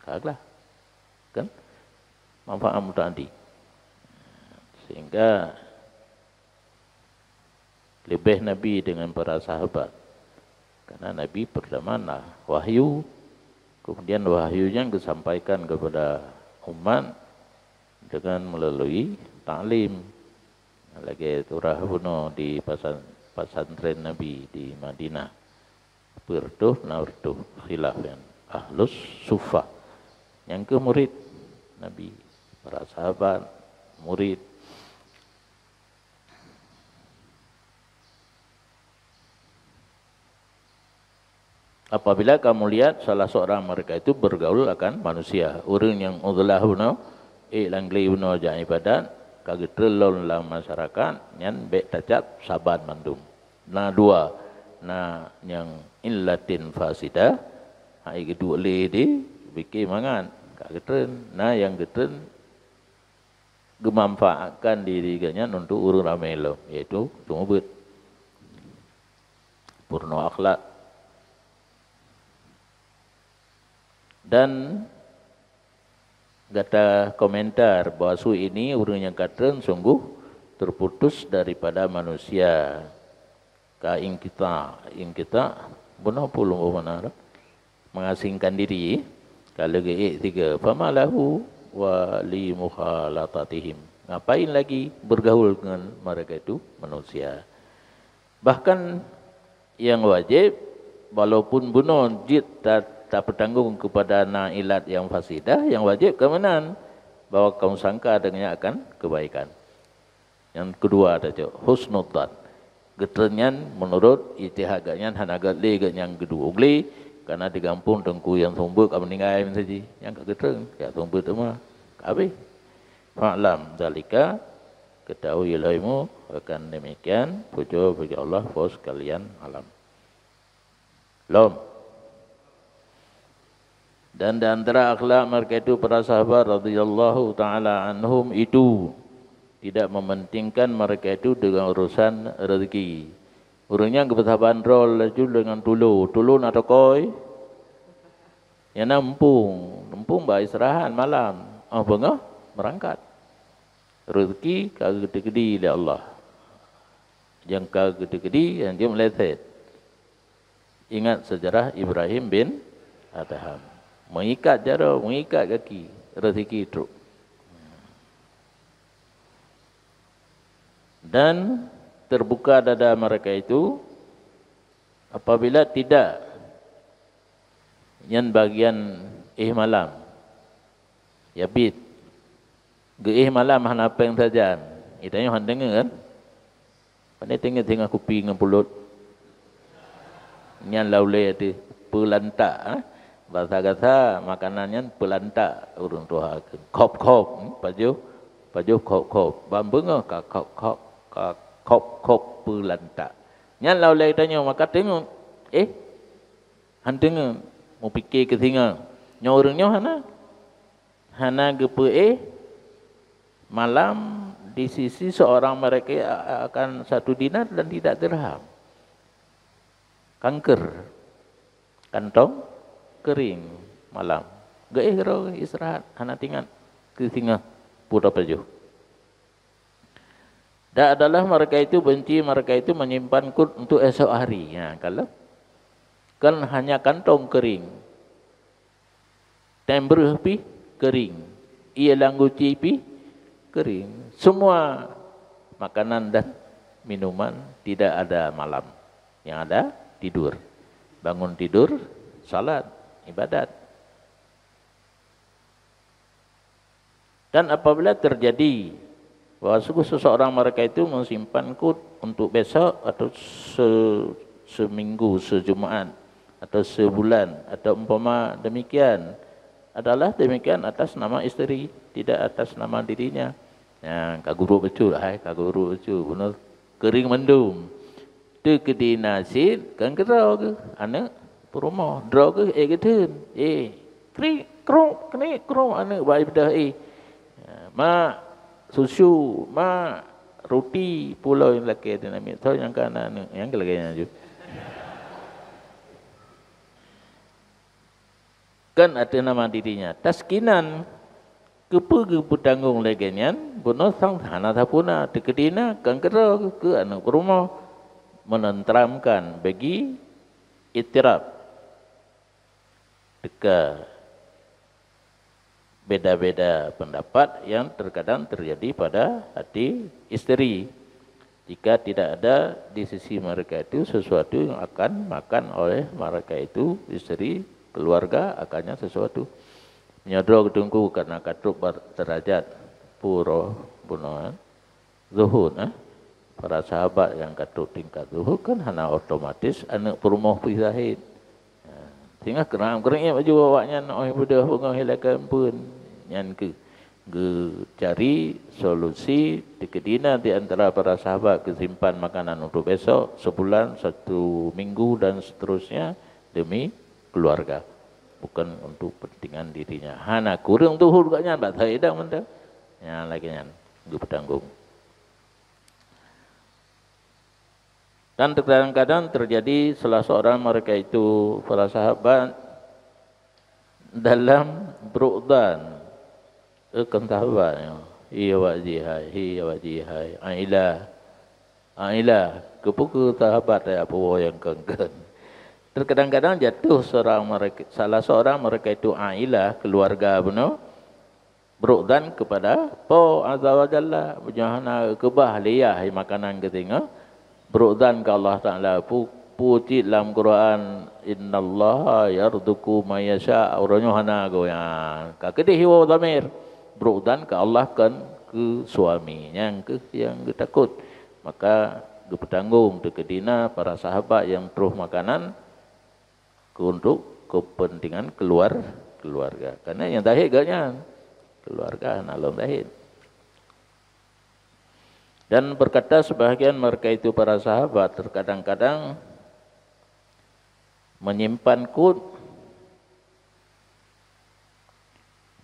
Ka glah. Kan? Manfaat muta'addi. Sehingga leubeh Nabi dengan para sahabat. Karena Nabi pertama na wahyu, kemudian wahyu nyan geusampaikan kepada umat dengan melalui taklim. Lagée turah bunoe di pasan-, pesantren Nabi di Madinah. Peureutoh na reutôh khilaf nyan. Ahlus Suffah. Nyang keu murid Nabi, para sahabat, murid. Apabila kamu lihat salah seorang mereka itu bergaul akan manusia, ureuëng nyang uzlah bunoe, ék Langlais bunoe jak ibadat, ka geutreun lom lam masyarakat, nyan bék tacab saban mandum. Na dua, na nyang illatin fasidah, hai geuduek lé di, pike mangat, ka geutreun. Na nyang geutreun geumanfaatkan diri geuh nyan untuk ureuëng ramé lom, yaitu seumeubeuet, peurunoe akhlak. Dan gata komentar bahwa su ini ureuëng nyang ka treun sungguh terputus daripada manusia. Ka inqita', inqita' bunoe peue lôn makna, mengasingkan diri, ka lheueh geuék sigoe, fama lahu wa li mukhalatatihim. Ngapain lagi bergaul dengan mereka itu manusia? Bahkan nyang wajéb, walaupun bunoe jeuet ta-, tapeutanggong kepada na ilat nyang fasidah, nyang wajéb ka meunan, bahwa kamu sangka dengan nyan akan kebaikan. Nyang keudua tacok, husnudzan. Geutreun nyan meunurot ijtihad geuh nyan hana gét lé geuh nyang geuduek glé, kareuna di gampông teungku nyang seumeubeuet ka meuninggai meusaji. Nyan ka geutreun, ka seumeubeuet teuma, ka habéh. Fa'lam dzalika, ketahuilah ilmu, akan demikian, pujoe bagi Allah, bos kalian alam. Lom. Dan di antara akhlak mereka itu para sahabat radhiyallahu taala anhum itu tidak mementingkan mereka itu dengan urusan rezeki. Ureuëng nyan geupeusaban droe laju deungon tulo. Tulo na tokoi, nyang na muphom, muphom bak istirahat malam. Oh, beungoh meurangkat. Rezeki ka geuteukedi lé Allah. Nyang ka geuteukedi, nyang jeuet meuleset. Ingat sejarah Ibrahim bin Adham. Meuikat jaroe, meuikat gaki, rezeki trok. Dan terbuka dada mereka itu apabila tidak nyan bagian éh malam. Yabit. Geuéh malam hana péng sajan. Geutanyoe han deungoe kan? Pane teungoh-teungoh kupi ngon pulot. Nyan laulée teuh peulantak, eh. Basa gasa makanan nyan peulantak ureuëng tuha kheun. Khop-khop, hmm, pajoh, pajoh khop-khop. Ban beungoh ka khop-khop, ka khop-khop peulantak. Nyan laulée tanyoe maka teungoh, eh, han teungoh mupike keu singoh. Nyoe ureuëng nyoe hana. Hana geupeuéh malam di sisi seorang mereka akan satu dinar dan tidak dirham. Kanker, kantong kering malam. Geuéh keudroe istirahat, hana teuingat keu singoh peue tapajoh. Dan adalah mereka itu benci, mereka itu menyimpan kut untuk esok hari. Ha, kalau kan hanya kantong kering. Tem breueh pih kering, ié lam guci pih kering. Semua makanan dan minuman tidak ada malam. Yang ada tidur. Bangun tidur, salat, ibadat. Dan apabila terjadi bahwa sungguh seseorang mereka itu menyimpan kut untuk besok atau se-, seminggu, sejumaat, atau sebulan, atau umpama demikian, adalah demikian atas nama isteri, tidak atas nama dirinya. Nah, ka guruk betul, hai, ka guruk betul. Benar kering mendung. Teukeudi na cit, kan keudroe geuh aneuëk peurumoh, droe geuh éh geutheun. Éh, krik, krok, krik, krok, aneuëk bak ibeudôh éh. "Mak, susu, mak, ruti, pulo nyang lakée teuh namiet." Soe nyang ka na aneuëk, nyang lagée nyan ju. Kan ateueh nama dirinya. Taskinan, keupeue geupeutanggong lagée nyan, bunoe sang hana sapeue na, teukeudi na kan keudroe keu aneuëk peurumoh, menenteramkan bagi ittirab. Teuka beda-beda pendapat yang terkadang terjadi pada hati isteri. Jika tidak ada di sisi mereka itu sesuatu yang akan makan oleh mereka itu, isteri, keluarga, akannya sesuatu. Meunyoe droe geuteungku karena ka trok bak derajat puro bunoe, zuhud, eh? Para sahabat nyang ka trok tingkat zuhud kan hana otomatis aneuëk peurumoh pih zahid. Singoh keureum-keureum baju awaknyan óh beudôh beungoh ilée keu eumpeuen. Nyan keuh geucari solusi teukeudi na di antara para sahabat geusimpan makanan untuk besok, sebulan, satu minggu dan seterusnya demi keluarga. Bukan untuk kepentingan dirinya. Hana kureueng zuhud gobnyan bak saidang mantong. Nyan lagée nyan geupeutanggong. Dan terkadang-kadang terjadi salah seorang mereka itu, para sahabat, dalam brukdan, eh, kon sahabat nyoe, hi awak jih hai, hi awak jih hai, Ailah, Ailah, keupeue keu sahabat ya puwoe nyang kon-kon. Terkadang-kadang jatuh seorang mereka, salah seorang mereka itu Ailah, keluarga bunoe, brukdan kepada Po Azza wa Jalla. Meunyoe hana keubah lé yah makanan geutanyoe, brukdan keu Allah Taala. Pu-, pu cit lam Quran, "Innallaha yarzuqu man yasha." Uroe nyoe hana goyang. Ka keudeh iwoe dhamir. Brukdan keu Allah kon keu suami. Nyang keuh nyang geutakot. Maka geupeutanggong teukeudi na para sahabat nyang troh makanan keu, untuk kepentingan keluar-, keluarga. Karena nyang zahid gobnyan, keluarga hana lom zahid. Dan berkata sebahagian mereka itu para sahabat, terkadang-kadang menyimpan kut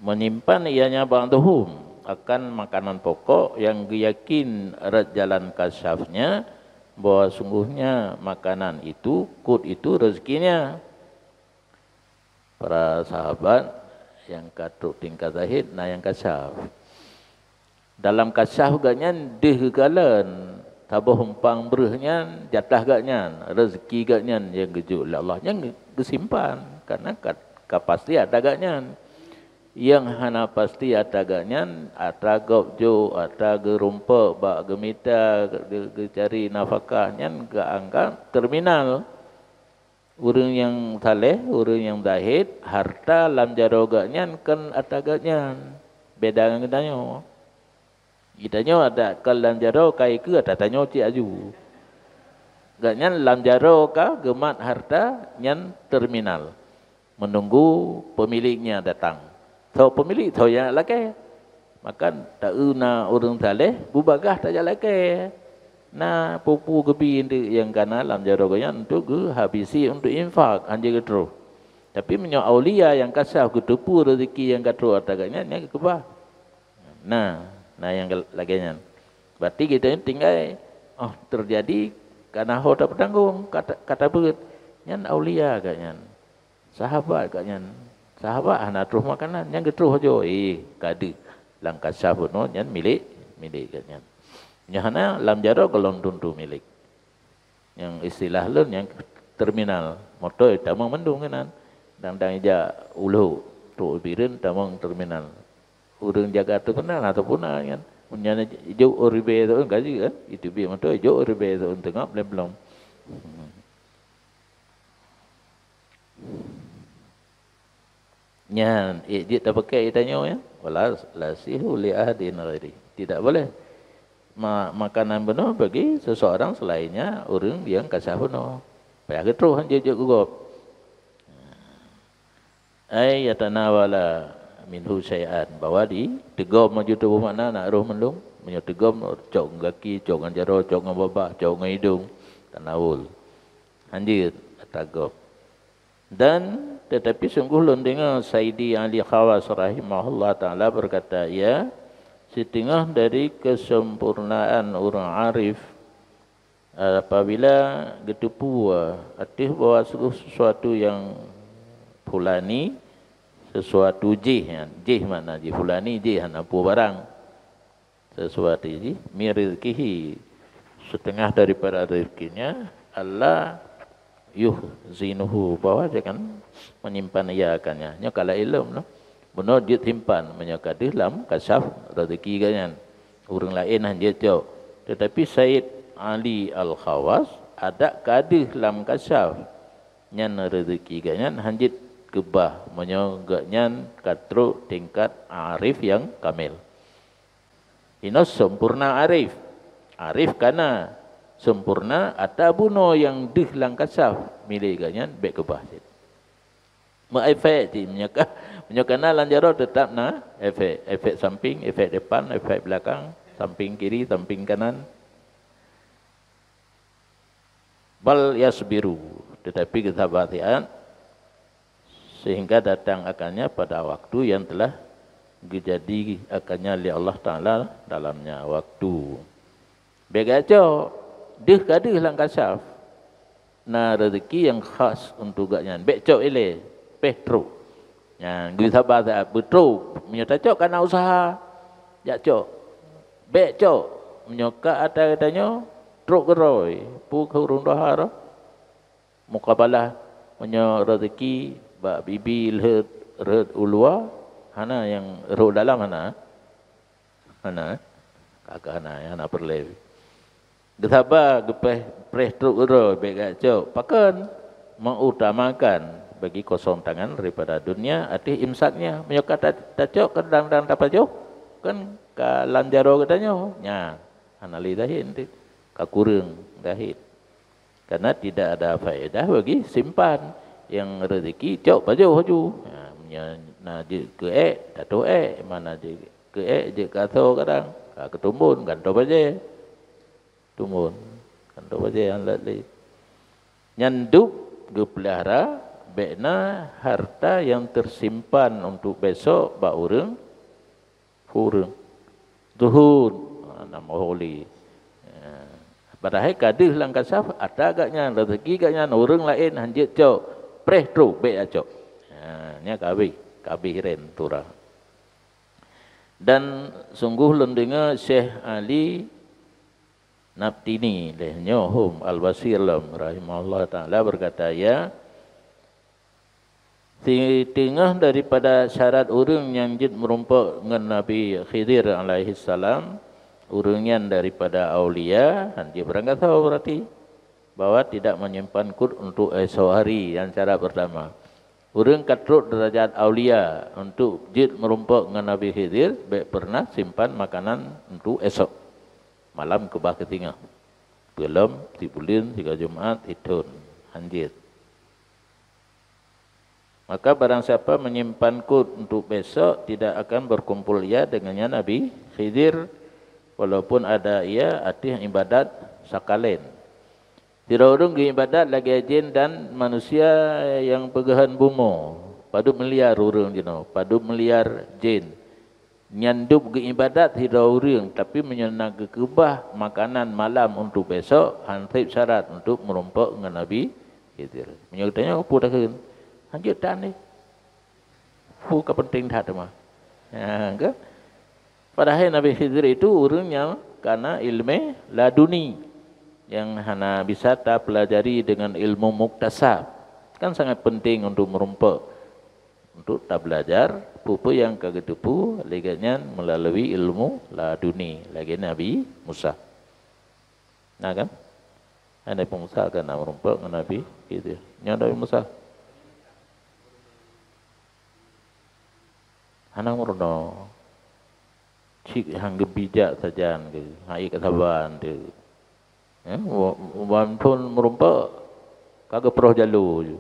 Menyimpan ianya ba'dhum akan makanan pokok yang geuyakin rot jalan kasyafnya bahwa sungguhnya makanan itu, kut itu rezekinya. Para sahabat nyang ka trok tingkat zahid na nyang kasyaf. Dalam kasyaf geuh nyan deuh geukalon, saboh umpang breuh nyan jatah geuh nyan, rezeki geuh nyan nyang geujok lé Allah nyang geusimpan, karena ka, ka pasti ata geuh nyan. Nyang hana pasti ata geuh nyan, ata gob jok, ata geurumpok bak geumita, geu-, geucari nafakah nyan geuanggab terminal. Ureuëng nyang saleh, ureuëng nyang zahid, harta lam jaroe geuh nyan kon ata geuh nyan. Beda ngon geutanyoe. Geutanyoe ata kon lam jaroe ka ikeue ata tanyoe cit aju. Geuh nyan lam jaroe ka geumat harta nyan terminal, menunggu pemiliknya datang. Soe pemilik, soe nyang lakée. Maka taeu na ureuëng saleh, beubagaih tajak lakée. Na peue-peue geubi eunteuk nyang kana lam jaroe geuh nyan untuk geuhabisi untuk infak, hanjeuet geutroh. Tapi meunyoe aulia nyang kasyaf geuteupeue rezeki nyang ka troh ata geuh nyan, nyan geukeubah. Nah, na nyang lagée nyan. Berarti kita ni tinggai, oh, terjadi kana ho tapeutanggong, kata, kata beuet. Nyan aulia geuh nyan. Sahabat geuh nyan. Sahabat hana troh makanan, nyan geutroh aja. Eh, ka deuh. Lam kasyaf bunoe nyan milék, milék geuh nyan. Nyan hana lam jaroe gohlom tuntu milék. Nyang istilah lôn nyang terminal. Moto tamong mandum keunan. Dang-dang ijak ulo trok Bireuen tamong terminal. Ureuëng jaga terminal atau puna nyan. Nyan ijok ribée tu gaji kan. Itu bi moto ijok ribée tu tengok belum-belum. Hmm. Nyan, eh, jeuet tapeuke tanyoe ya. Wala la yasihu li ahadin ghairi. Tidak boleh. Ma-, makanan bunoe bagi seseorang selainnya ureuëng nyang kasyaf bunoe. Payah geutroh han jeuet-jeuet geugob. Ai yatanawala minhu syai'an, bahwa di teugom maju tu bermakna nak roh mandum. Meunyoe teugom cok ngon gaki, cok ngon jaroe, cok ngon babah, cok ngon idong, tanawul. Hanjeuet ata gob. Dan tetapi sungguh lôn deungoe Saidi Ali Khawas rahimahullah taala berkata, ia setengah dari kesempurnaan orang arif apabila geuteupeue ateueh bahwa sungguh sesuatu yang fulani, sesuatu jih, ya, jih makna jih, fulani jih hana peue barang. Sesuatu jih, min rizqihi, setengah daripada rezekinya, Allah yuhzinuhu, bahwa jangan menyimpan ia akannya. Nyoe kala ilom lah. Bunoe jeuet simpan meunyoe ka deuh lam kasyaf rezeki geuh nyan. Ureuëng laén hana jeuet cok. Tetapi Said Ali Al-Khawas adak ka deuh lam kasyaf. Nyan rezeki geuh nyan hana jeuet keubah meunyoe geuh nyan ka trok tingkat arif nyang kamil. Inoe sempurna arif. Arif kana sempurna ata bunoe nyang deuh lam kasyaf milék geuh nyan bék keubah cit. Meuefek cit meunyoe ka, meunyoe kana lam jaroe teutap na efek, efek samping, efek depan, efek belakang, samping kiri, samping kanan. Bal yasbiru, tetapi geusabar siat, sehingga datang akannya pada waktu yang telah geujadi akannya lé Allah Taala dalamnya waktu. Bék gacok, deuh ka deuh lam kasyaf. Na rezeki nyang khas untuk geuh nyan. Bék cok ilée, péh trok. Nyan, geusaba saat beutrok. Meunyoe tacok kana usaha, jak cok. Bék cok. Meunyoe ka ata geutanyoe, trok keudroe. Peue keu ureuëng tuha roh? Mukabalah meunyoe rezeki bak bibi lheuet rhot u luwa, hana nyang rhot dalam hana. Hana, eh? Ka, ka hana, hana peureulée. Geusaba geupéh preh trok uroe bék gacok. Pakon? Mengutamakan bagi kosong tangan daripada dunia ateueh imsaknya. Meunyoe ka ta-, tacok keudang-dang tapajoh, kan ka lam jaroe geutanyoe. Nya, hana lé zahid tu. Ka kureueng zahid. Karena tidak ada faedah bagi simpan. Nyang rezeki cok pajoh laju. Ha, meunyoe na jeuet keu ék, tatoh ék. Mana jeuet keu ék, jeuet keu asoe kadang. Ka keutumbon, gantoe bajée. Tumbon, gantoe bajée nyang lét lé. Nyan dub geupeulihara Bék na harta nyang teusimpan untuk besok bak ureuëng, ureuëng. Zuhud, ha, nama holi. Ha, padahai ka deuh lam kasyaf, atra geuhnyan, rezeki geuhnyan, ureuëng laén hanjeuet cok, preh trok bék cok. Ha, nyan ka habéh, ka habéh ren tura. Dan sungguh lôn deungoe Syekh Ali Nabtini leh nyoe hom Al-Basir lom rahimahullah taala berkata, ya, siteungoh daripada syarat ureuëng nyang jeuet meurumpok ngon Nabi Khidir alaihissalam, ureuëng nyan daripada aulia, han jeuet beurangkasoe berarti, bahwa tidak menyimpan kut untuk esok hari, nyang syarat pertama. Ureuëng ka trok derajat aulia untuk jeuet meurumpok ngon Nabi Khidir, bék pernah simpan makanan untuk esok. Malam keubah keutingoh. Peulom, sibuleuen, sigoe Jumat, sithon. Han jeuet. Maka barang siapa menyimpan kut untuk besok, tidak akan berkumpul ia dengannya Nabi Khidir, walaupun ada ia ateueh ibadat sakalén. Sidroe ureuëng geuibadat lagée jén dan manusia nyang peugeuhon bumoe, padub miliar ureuëng jinoe, padub miliar jén. Nyan dub geuibadat sidroe ureuëng, tapi meunyoe na geukeubah makanan malam untuk besok, han sép syarat untuk meurumpok ngon Nabi Khidir. Meunyoe geutanyoe, peue takheun? Han jeuet tan deh. Peue ka penting that teuma. Ha, ke? Padahai Nabi Khidir itu ureuëng nyang kana ilmu laduni, nyang hana bisa tapelajari dengan ilmu muktasab. Kan sangat penting untuk meurumpok, untuk tabelajar peue-peue nyang ka geuteupeue lagée nyan meulalu ilmu laduni, lagée Nabi Musa. Na kan? Hai Nabi Musa kan na meurumpok ngon Nabi Khidir. Nyoe Nabi Musa hana meurunoe. Cit han geubijak sajan geuh, hai ka saban teuh. Eh, wa-, wan phon meurumpok, ka geuproh jaloe ju.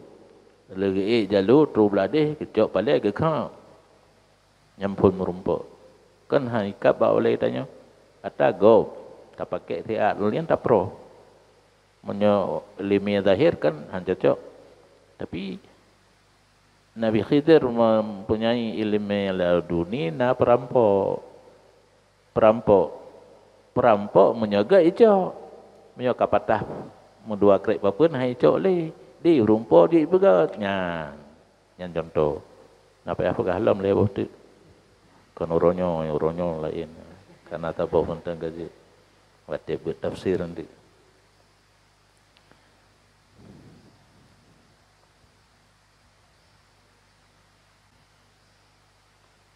Lé geuék jaloe, trok bladeh, geucok palée, geukhab. Nyan phon meurumpok. Kan han ikab bak ulée tanyoe. Ata gob, tapakék siat, ulée nyan taproh. Meunyoe ileumé zahir kan han cocok. Tapi Nabi Khidir mempunyai ileumé laduni na peurampok. Peurampok. Peurampok meunyoe gét icok. Meunyoe ka patah meudua krek papeuen han icok lé. Di rumpok jih peugét. Nyan. Nyan contoh. Na payah peugah lom lé boh teuk. Kon uroe nyoe, uroe nyoe laén. Kana saboh mantong ka jeuet. Watée beuet tafsir nanti.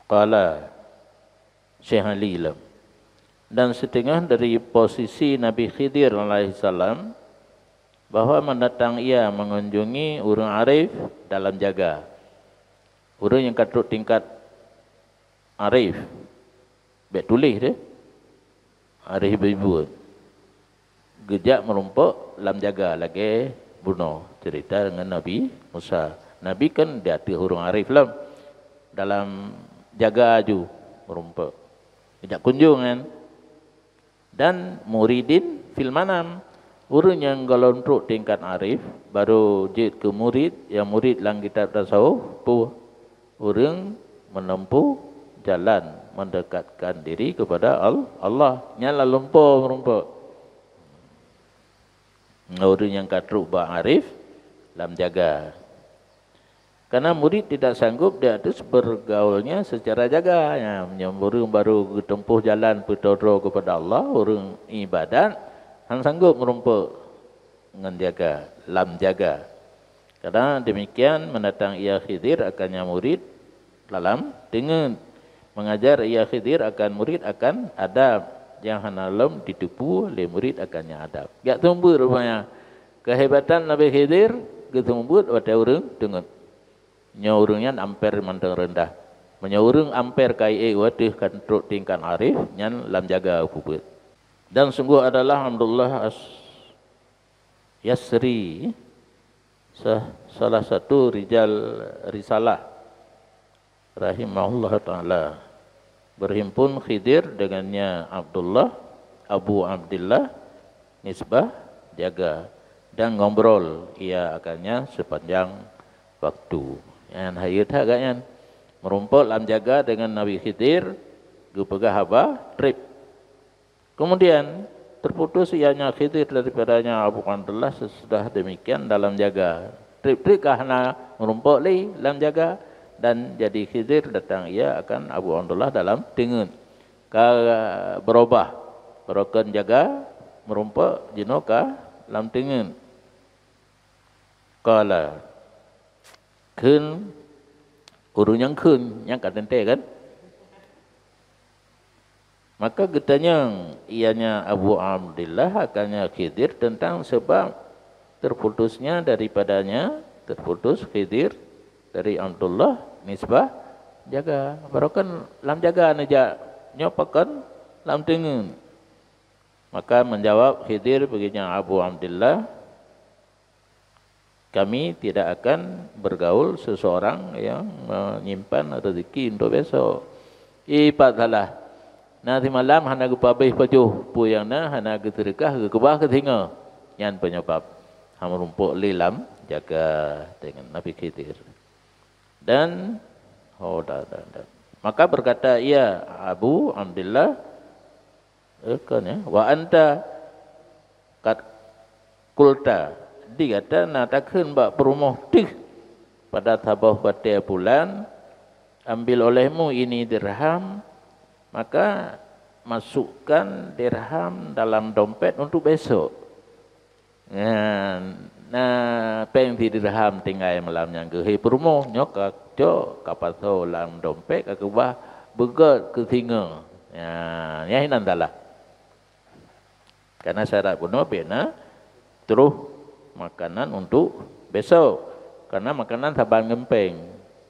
Qala Syekh Ali lom. Dan setengah dari posisi Nabi Khidir alaihissalam, bahwa mendatang ia mengunjungi ureuëng arif dalam jaga. Ureuëng nyang ka trok tingkat arif, bék tuléh deh. Arif beubuet. Geujak meurumpok lam jaga lagée bunoe cerita deungon Nabi Musa. Nabi kan di ateueh ureuëng arif lom. Dalam jaga aju meurumpok. Geujak kunjong kan. Dan muridin fil manam. Ureuëng nyang gohlom trok tingkat arif, baru jeuet keu murid, nyang murid lam kitab tasawuf, peue? Ureuëng menempuh jalan mendekatkan diri kepada Al-, Allah. Nyan lam lumpoe meurumpok. Ureuëng nyang ka trok bak arif lam jaga. Karena murid tidak sanggup di atas bergaulnya secara jaga. Ya, meunyoe ureuëng baru geutempuh jalan peutroe-troe kepada Allah, ureuëng ibadat, han sanggup meurumpok ngon jaga, lam jaga. Kadang demikian mendatang ia Khidir akannya murid dalam teungeut. Mengajar ia Khidir akan murid akan adab yang hana lom diteupeu lé murid akannya adab. Jak seumeubeuet rupanya kehebatan Nabi Khidir geuseumeubeuet watée ureuëng teungeut. Nyoe ureuëng nyan amper mantong reundah. Meunyoe ureuëng amper ka ék watée ka trok tingkat arif, nyan lam jaga peubuet. Dan sungguh adalah Abdullah As-, Yasri, sa-, salah satu rijal risalah, rahimahullah taala, berhimpun Khidir dengannya Abdullah, Abu Abdillah, nisbah jaga, dan ngobrol ia akannya sepanjang waktu. Nyan hayeu that gobnyan. Meurumpok lam jaga dengan Nabi Khidir, geupeugah haba treb. Kemudian, terputus ianya Khidir daripadanya Abu Abdullah sesudah demikian dalam jaga. Treb-treb ka hana meurumpok lé lam jaga, dan jadi Khidir datang ia akan Abu Abdullah dalam teungeut. Ka berubah, barokon jaga meurumpok jinoe ka lam teungeut. Qala, kheun, ureuëng nyang kheun, nyang ka teuntée kan? Maka geutanyong ianya Abu Abdillah akannya Khidir tentang sebab terputusnya daripadanya, terputus Khidir dari Abdullah nisbah jaga. Barokon lam jaga neujak, nyoe pakon lam teungeut. Maka menjawab Khidir baginya Abu Abdillah, kami tidak akan bergaul seseorang yang menyimpan rezeki untuk besok. Ipat salah. Na simalam hana geupabeh pajoh, peue nyang na hana geuteureukah geukeubah keu singoh. Nyan penyebab hana meurumpok lé lam jaga dengan Nabi Khidir. Dan, oh, dan, dan, dan. Maka berkata ia, Abu Abdillah, eh, kan, ya, wa anta qad qulta, di gata na takheun bak peurumoh teuh pada saboh batée bulan, ambil olehmu ini dirham, maka masukkan dirham dalam dompet untuk besok. Nyan, na péng sidirham tinggai malam nyan keuhai peurumoh, nyoe ka cok, ka pasoe lam dompet, ka keubah beugét keu singoh. Nyan, nyan hinan salah. Karena syarat bunoe bèk na troh makanan untuk besok. Karena makanan saban ngon péng,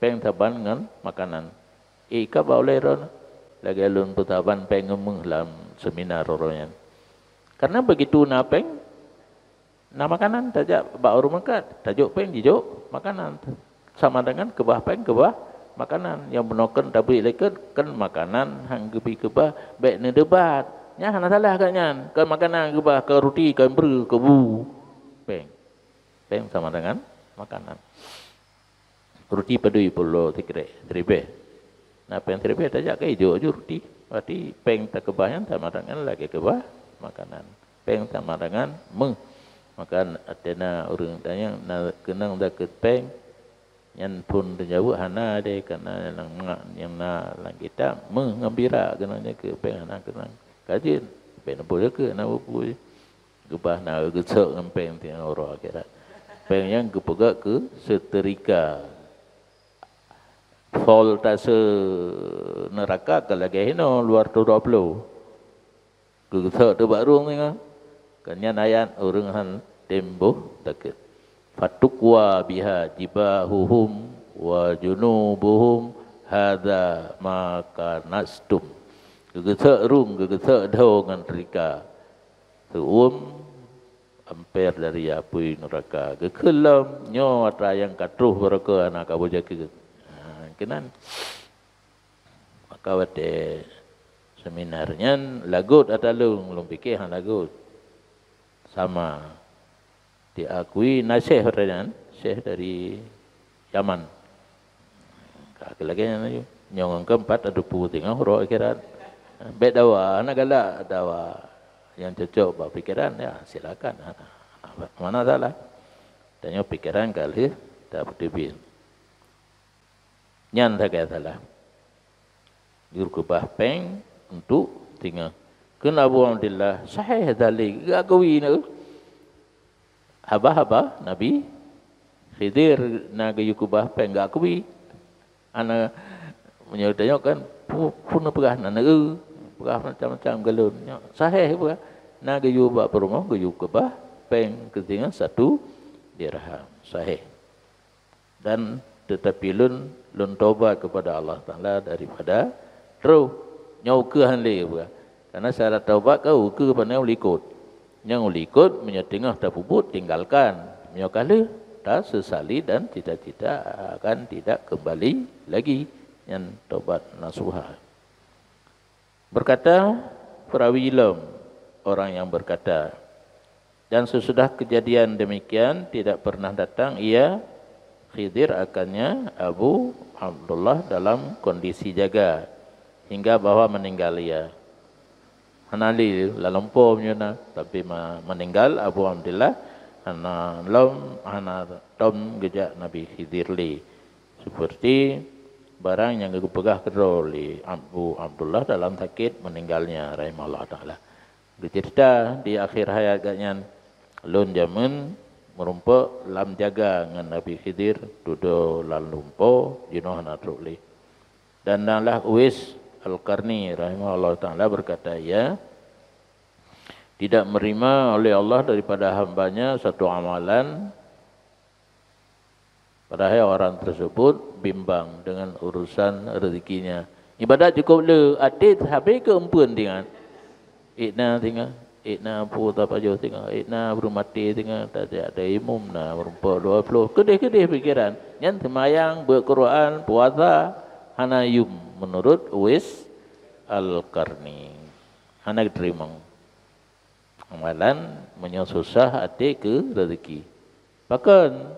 péng saban ngon makanan. Eh, ka ba ulèe droeneuh, lagèe lôn peusaban péng ngon méuh lam seminar uroe nyan. Karena begitu na péng, na makanan, tajak bak ureueng meukat, tajok péng, jijok makanan. Sama dengan keubah péng, keubah makanan. Nyang bunoe kheun tabri lé kheun, kheun makanan, han geubi keubah, bèk neudeubat. Nyan hana salah geuh nyan. Kheun makanan keubah, kheun ruti, kheun breuh, kheun bu. Péng. Péng sama dengan makanan. Ruti padum pulo sikrek, siribèe. Na péng siribèe tajak keu ijok ju ruti. Berarti péng takeubah nyan sama dengan lagèe keubah makanan. Péng sama dengan méuh. Maka ateueh na ureueng tanyong na keunong zakeuet péng, nyan phon teujaweueb hana deh, karena nyang na, nyang na lam kitab méuh ngon pirak keunong zakeuet, péng hana keunong. Ka jeuet, péng na boh zakeuet, hana peue-peue. Keubah na geusok ngon péng singoh uroe akhirat. Péng nyan geupeugöt keu seutrika. Voltase neuraka ka lagèe hinoe, dua ratus dua puluh. Geusok teuk bak rueng singoh. Kan nyan ayat ureueng han tem boh zakeuet. Fatukwa biha jibahuhum wa junubuhum, hadza ma kanastum. Geusok rueng, geusok dho ngon seutrika. Seuuem amper dari apui neuraka. Geukheun lom, nyoe atra nyang ka troh barokon hana ka boh zakeuet. Ha, keunan. Maka watèe seminar nyan lagot atra lôn, lôn piké hana lagot. Sama. Diakui na syekh atra nyan, syekh dari Yaman. Ka lagèe nyan laju. Nyoe ngon keumpat ateueh peue teungoh uroe akhirat. Bèk dawa, hana galak dawa nyang cocok bak pikeran, ya silakan. Hana, hana salah. Tanyoe pikeran ka lheueh tapeuteubiet. Nyan sagai salah. Geukeubah péng untuk singoh. Kheun Abu Abdillah, sahih dalil, geukui na. Haba-haba Nabi Khidir na geuyue keubah péng geukui. Ana meunyoe tanyoe kan, pu-, peue neupeugah na neu, peugah macam-macam galon. Nyoe sahih peugah. Na geuyue bak peurumoh geuyue keubah péng keu singoh satu dirham. Sahih. Dan tetapi lôn, lôn taubat kepada Allah Taala daripada troh. Nyoe ukeue han lé buka. Karena syarat taubat ka ukeue pane ulikot. Nyang ulikot meunyoe teungoh tapeubuet tinggalkan. Meunyoe ka lheueh tasesali dan cita-cita akan tidak kembali lagi. Nyan taubat nasuha. Berkata perawi lom orang yang berkata, dan sesudah kejadian demikian tidak pernah datang ia, Khidir akannya Abu Abdullah dalam kondisi jaga hingga bahwa meninggal ia. Hana lé lam lumpoe meunyoe na, tapi ma-, meninggal Abu Abdullah hana lom, hana tom geujak Nabi Khidir lé. Seperti barang nyang geupeugah keudroe lé Abu Abdullah dalam sakit meninggalnya rahimahullah taala. Geuceurita di akhir hayat gobnyan, "Lôn jameun meurumpok lam jaga ngon Nabi Khidir, dudoe lam lumpoe, jinoe hana trok lé." Dan nalah Uwais Al-Qarni rahimahullah taala berkata, ia tidak menerima oleh Allah daripada hambanya satu amalan, padahal orang tersebut bimbang dengan urusan rezekinya. Ibadat cukup le, até habéh keu eumpeuen tingat. Ikna tingat, ikna pu tapajoh tingat, ikna beureumaté tingat, tajak ada imum na, meurumpok dua puluh. Keudeh-keudeh pikiran. Nyan seumayang, beuet Quran, puasa, hana yum menurut Uwais Al-Qarni. Hana geuteurimong. Amalan meunyoe susah até keu rezeki. Pakon?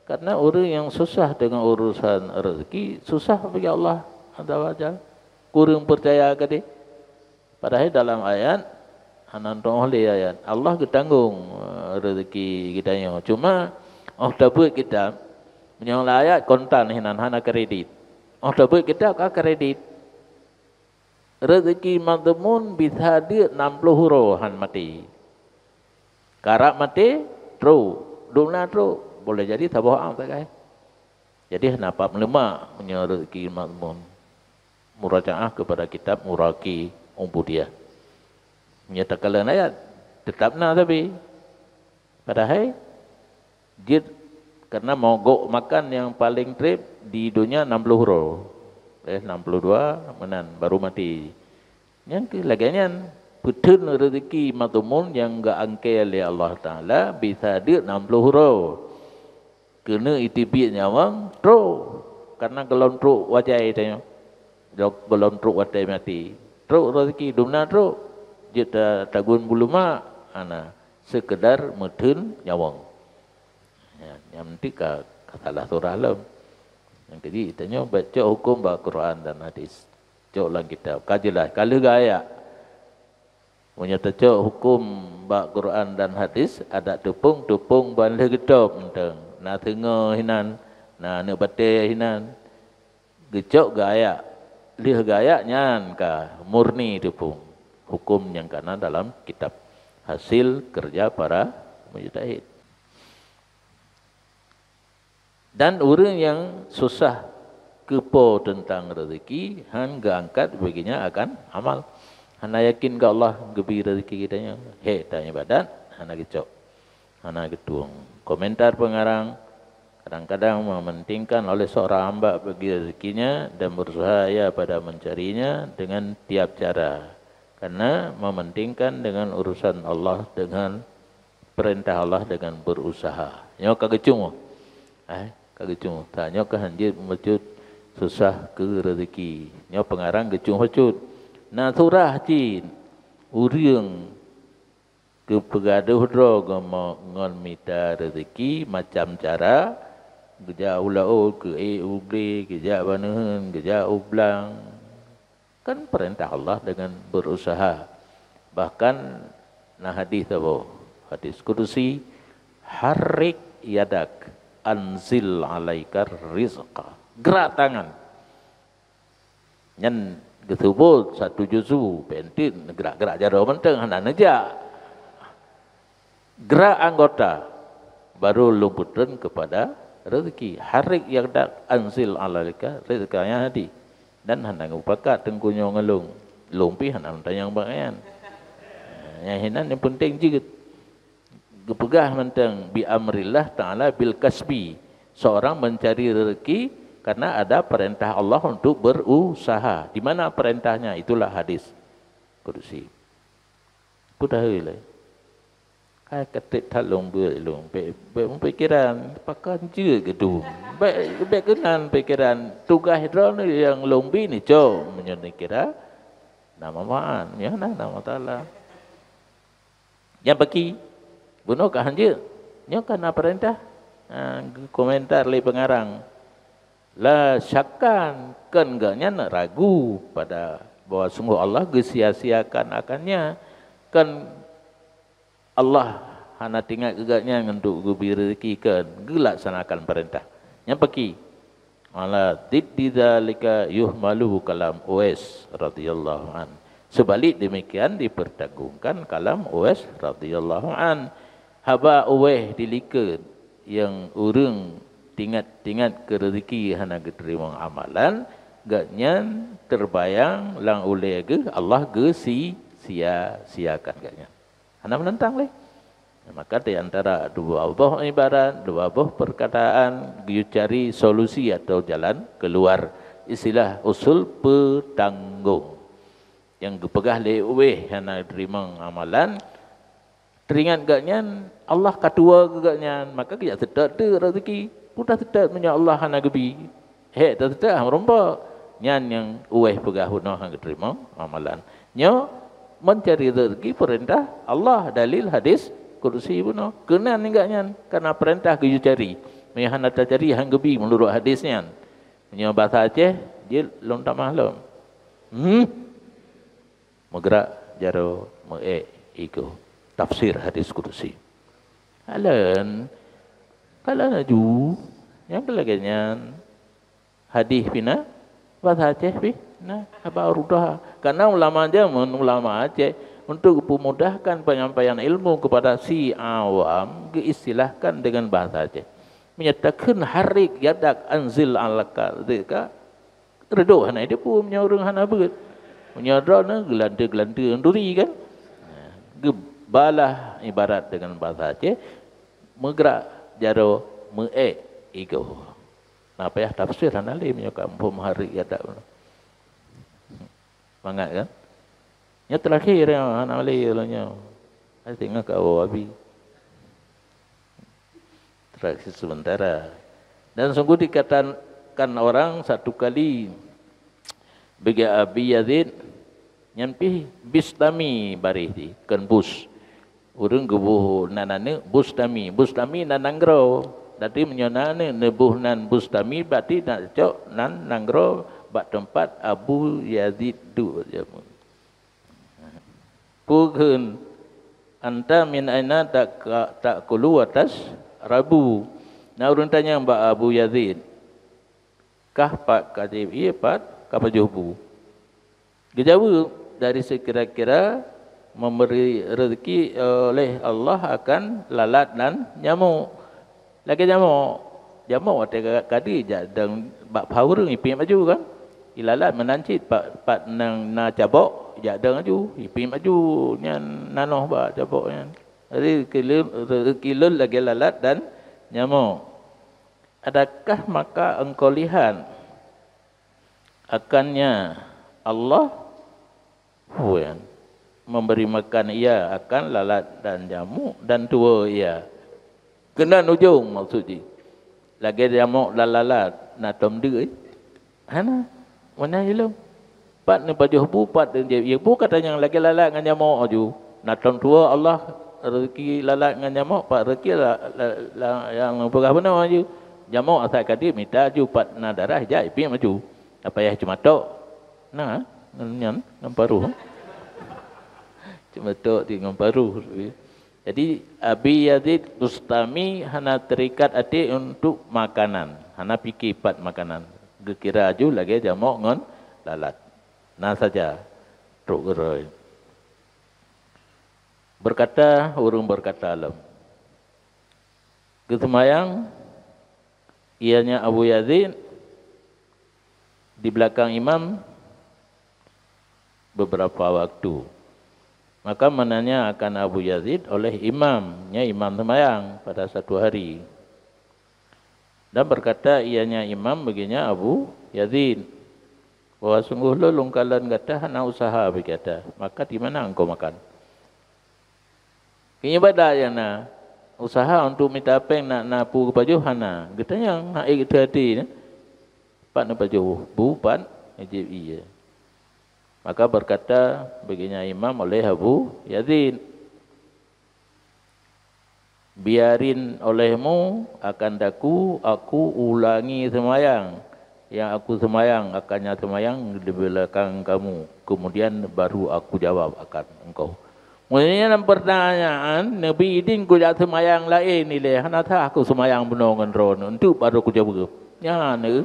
Karena ureuëng nyang susah dengan urusan rezeki, susah bagi Allah Azza wa Jalla. Kureueng percaya keudeh. Padahai dalam ayat, hana teu'oh lé ayat, Allah geutanggong, eh, rezeki geutanyoe. Cuma, 'oh tabeuet kitab, meunyoe lam ayat kontan hinan hana kredit. 'Oh tabeuet kitab ka kredit. Rezeki madhmun bisa deuek nam ploh uroe han maté. Karab maté, trok. Dum na trok, boleh jadi saboh am sagai. Jadi hana pat meuleumak meunyoe rezeki madhmun. Murajaah kepada kitab Muraqi Ubudiyah. Meunyoe takalon ayat, teutap na sabe. Padahai jeuet karena mogok makan nyang paleng treb di donya nam ploh uroe. Eh, nam ploh dua meunan baru maté. Nyang keu lagée nyan, peuteun rezeki madhmun nyang geuangkée lé Allah Taala bisa deuek nam ploh uroe. Keuneuk iteubiet nyawöng trok, karena gohlom trok wajai tanyoe. Gohlom trok watée maté. Trok rezeki dum na trok. Jeuet ta-, tagun bulumak, hana, seukeudar meuteun nyawöng. Ya, nyang penting ka, ka salah surah lom. Nyang keujih, tanyoe beucok huköm bak Quran dan hadis. Cok lam kitab. Ka jeulaih, ka lheueh geuayak. Meunyoe tacok huköm bak Quran dan hadis, adak teupông-teupông ban lheueh geutôb mantong. Na teungoh hinan, na aneuk batée hinan. Geucok geuayak. Lheueh geuayak nyan ka murni teupông huköm nyang ka na dalam kitab, hasil keureuja para mujtahid. Dan ureuëng nyang susah keupo teuntang rezeki, han geuangkat baginya akan amal. Hana yakin keu Allah geubri rezeki geutanyoe, hék taibadat, hana geucok, hana geutueng. Komentar pengarang, kadang-kadang mementingkan oleh seorang hamba bagi rezekinya dan berusaha ia pada mencarinya dengan tiap cara, karena mementingkan dengan urusan Allah dengan perintah Allah dengan berusaha. Nyoe ka geucungoh. Eh, ka geucungoh. Tanyoe ka hanjeuet meucut susah keu rezeki. Nyoe pengarang geucungoh cut. Na surah cit ureuëng keu peugadôh droe geumo-, ngon mita rezeki macam cara, geujak u laôt, keu ék u glé, geujak baneuen, geujak u blang. Kan perintah Allah dengan berusaha. Bahkan na hadis saboh, hadis kudusi, "Harrik yadak, anzil alaikar rizqa." Gerak tangan. Nyan geusuboh satu juzu, pentit gerak-gerak jaroe mantong hana neujak. Gerak anggota, baru lôn peutrön keupada rezeki. Harrik yadak anzil alaika rizqa yang hadi. Dan hana geupakat teungku nyoe ngon lôn. Lôn pih hana lôn tanyong bak nyan. Nyang hinan nyang penting jeuet. Geupeugah mantong bi amrillah ta'ala bil kasbi. Seorang mencari rezeki karena ada perintah Allah untuk berusaha. Di mana perintahnya? Itulah hadis kudusi. Peudahai lé. Hai katreb that lôn beuet lôn, bék, bék meupikiran, pakon jeuet geudum. Bék, bék keunan pikiran, tugaih droeneuh nyang lôn bi neucok, meunyoe neukira na manfaat, nyoe na, na masalah. Nyang baki, bunoe ka hanjeuet, nyoe ka na peurintah. Ha, geukomentar lé pengarang. La syakka, kon geuh nyan ragu pada bahwa sungguh Allah geusia-siakan akannya. Kon Allah hana teuingat keu geuh nyan untuk geubri reuzeki, kon geulaksanakan peurintah. Nyang peuki, ala diddi dzalika yuhmalu kalam Uwais radhiyallahu an. Seubalik demikian dipertanggungkan kalam Uwais radhiyallahu an. Haba Uwais dilikot nyang ureuëng teuingat-teuingat keu reuzeki hana geuteurimong amalan, geuh nyan teubayang lam ulée geuh Allah geusi-, sia-siakan geuh nyan. Hana meunantang lé. Maka di antara dua boh ibarat, dua boh perkataan, geuyue cari solusi atau jalan keluar, istilah usul peutanggong. Nyang geupeugah lé Uwais hana teurimong amalan, teuingat geuh nyan Allah ka tuwoe keu geuh nyan, maka geujak seutôt teuk reuzeki. Peue taseutôt meunyoe Allah hana geubri? Hék taseutôt, hana meurumpok. Nyan nyang Uwais peugah bunoe hana geuteurimong amalan. Nyoe mencari reuzeki peurintah Allah, dalil hadis kudusi bunoe. Keunan nibak nyan, kareuna peurintah geuyue cari. Meunyoe hana tacari, hana geubri meunurot hadis nyan. Meunyoe basa Aceh, jeuet lôn tamah lom. Hmm? Meugrak jaroe, meuék igoe. Tafsir hadis kudusi. Alon, kalau laju, nyang keu lagée nyan, hadis pih na, basa Aceh pih na, haba rudah. Karena ulama jameun, ulama Aceh, untuk memudahkan penyampaian ilmu kepada si awam, geuistilahkan dengan bahasa Aceh. Meunyoe takheun harik yadak anzil alaka zika, reudôh hana jiteupeue meunyoe ureuëng hana beuet. Meunyoe droeneuh geulanteue-geulanteue duri kan? Geubalah ibarat dengan bahasa Aceh, meugrak jaroe, meuék igoe. Na payah tafsir hana lé meunyoe ka muphom harik yadak. Mangat kan? Nyoe terakhir ya, hana lé lôn nyoe. Hai tengah ka awak abi. Terakhir sementara. Dan sungguh dikatakan orang satu kali bagi Abi Yazid, nyan pih Bistami barih di, kon Bus. Ureuëng geuboh nan aneuëk Bustami. Bustami nan nanggroe. Jadi meunyoe nan aneuëk neuboh nan Bustami, berarti nak cok nan nanggroe bak teumpat Abu Yazid duek. Peue kheun, "Anta min aina ta'ka-, ta'kulu wa tasrabu?" Na ureuëng tanyong bak Abu Yazid, "Kah pat ka jieb ié, pat ka pajoh bu?" Geujaweueb, "Dari sekira-kira memberi rezeki oleh Allah akan lalat dan nyamuk." Lagée jamok. Jamok watée ka, ka di jak dong bak pha ureuëng, ipiep aju kan. Ilalat meunan cit pat, pat nyang na cabok, jak dong aju, ipiep aju nyan nanoh bak cabok nyan. Jadi, rezeki lôn, rezeki lôn lagée lalat dan nyamok. Adakah maka engkau lihat akannya Allah Huan memberi makan ia akan lalat dan jamuk dan tuwoe ia. Keunan ujong maksud jih. Lagée jamok dan lalat na tom deuk, eh? Hana. Meunan jih lom. Pat neupajoh bu, pat neujieb ié bu, kata nyang lagée lalat ngon jamok aju. Na tom tuwoe Allah rezeki lalat ngon jamok, pat rezeki la, la, la, nyang peugah beuna aju. Jamok asai ka di mita aju, pat na darah jak ipiep aju. Apa yah ceumatok? Na, ngon nyan, ngon paruh. Cuma tok di ngon paruh. Jadi, Abi Yazid Bustami hana terikat até untuk makanan, hana pike pat makanan. Geukira aju lagée jamok ngon lalat. Na saja trok geurôi. Berkata, ureuëng berkata lom. Geuseumayang ianya Abu Yazid di belakang imam beberapa waktu. Maka menanya akan Abu Yazid oleh imam, nya imam sembahyang pada satu hari. Dan berkata ianya imam baginya Abu Yazid, bahwa sungguh lôn lôn kalon gata hana usaha bagi gata, maka di mana engkau makan? Keu ibadat nyang na, usaha untuk mita péng nak na peue geupajoh hana. Geutanyong hana ék teuhati nyan, pat neupajoh bu, pat neujieb ié. Maka berkata baginya imam oleh Abu Yazid, Biarin olehmu akan daku, aku ulangi seumayang yang aku seumayang akan nyang seumayang di beulakang kamu, kemudian baru aku jawab akan engkau. Meunyoe lam peurtanyaan, Nabi idin kujak seumayang laén ilée, hana sah aku seumayang bunoe ngon droeneuh, enteuk baru kujaweueb. Nyan, eh.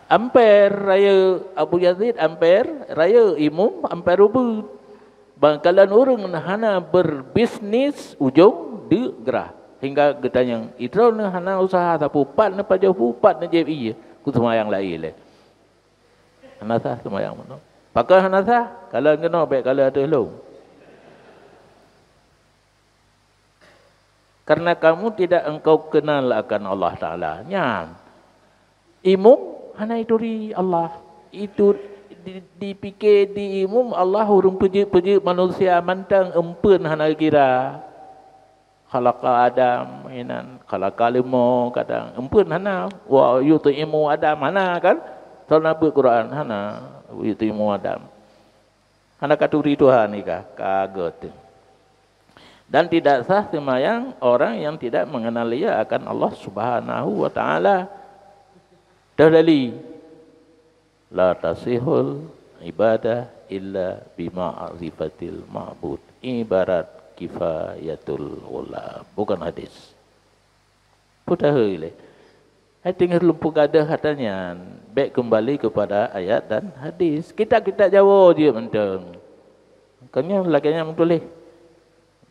Amper rayeuk Abu Yazid, amper rayeuk imum, amper ubit. Ban kalon ureuëng hana beubisnis ujong deuk grah. Hingga geutanyong, "Idroeneuh hana useuha sapeue, pat neupajoh bu, pat neujieb ié, ku seumayang laén lé." Hana sah seumayang bunoe. Pakon hana sah? Kalon keunoe bék kalon ateueh lôn. Karena kamu tidak engkau kenal akan Allah Taala. Nyan. Imum hana ituri Allah. Itu di, dipike di imum Allah ureuëng peujeuet-peujeuet manusia mantong eumpeuen hana kira. Khalaqa Adam, inan, khalaqa limo kadang. Eumpeuen hana. Wa yut'imu Adam hana kan? Soal na beuet Quran hana. Yut'imu Adam. Hana katuri Tuhan ika, kaget. Dan tidak sah seumayang orang yang tidak mengenal ia akan Allah Subhanahu wa Taala. Teuh dali, la tasihul ibadah illa bima'rifatil ma'bud. Ibarat kifayatul ghulam. Bukan hadis. Peutaheu ilée. Hai teungoh lôn peugadôh hata nyan, bék keumbali keupada ayat dan hadis. Kitab-kitab Jawoe jeuet mantong. Kon nyoe lagée nyan meutuléh.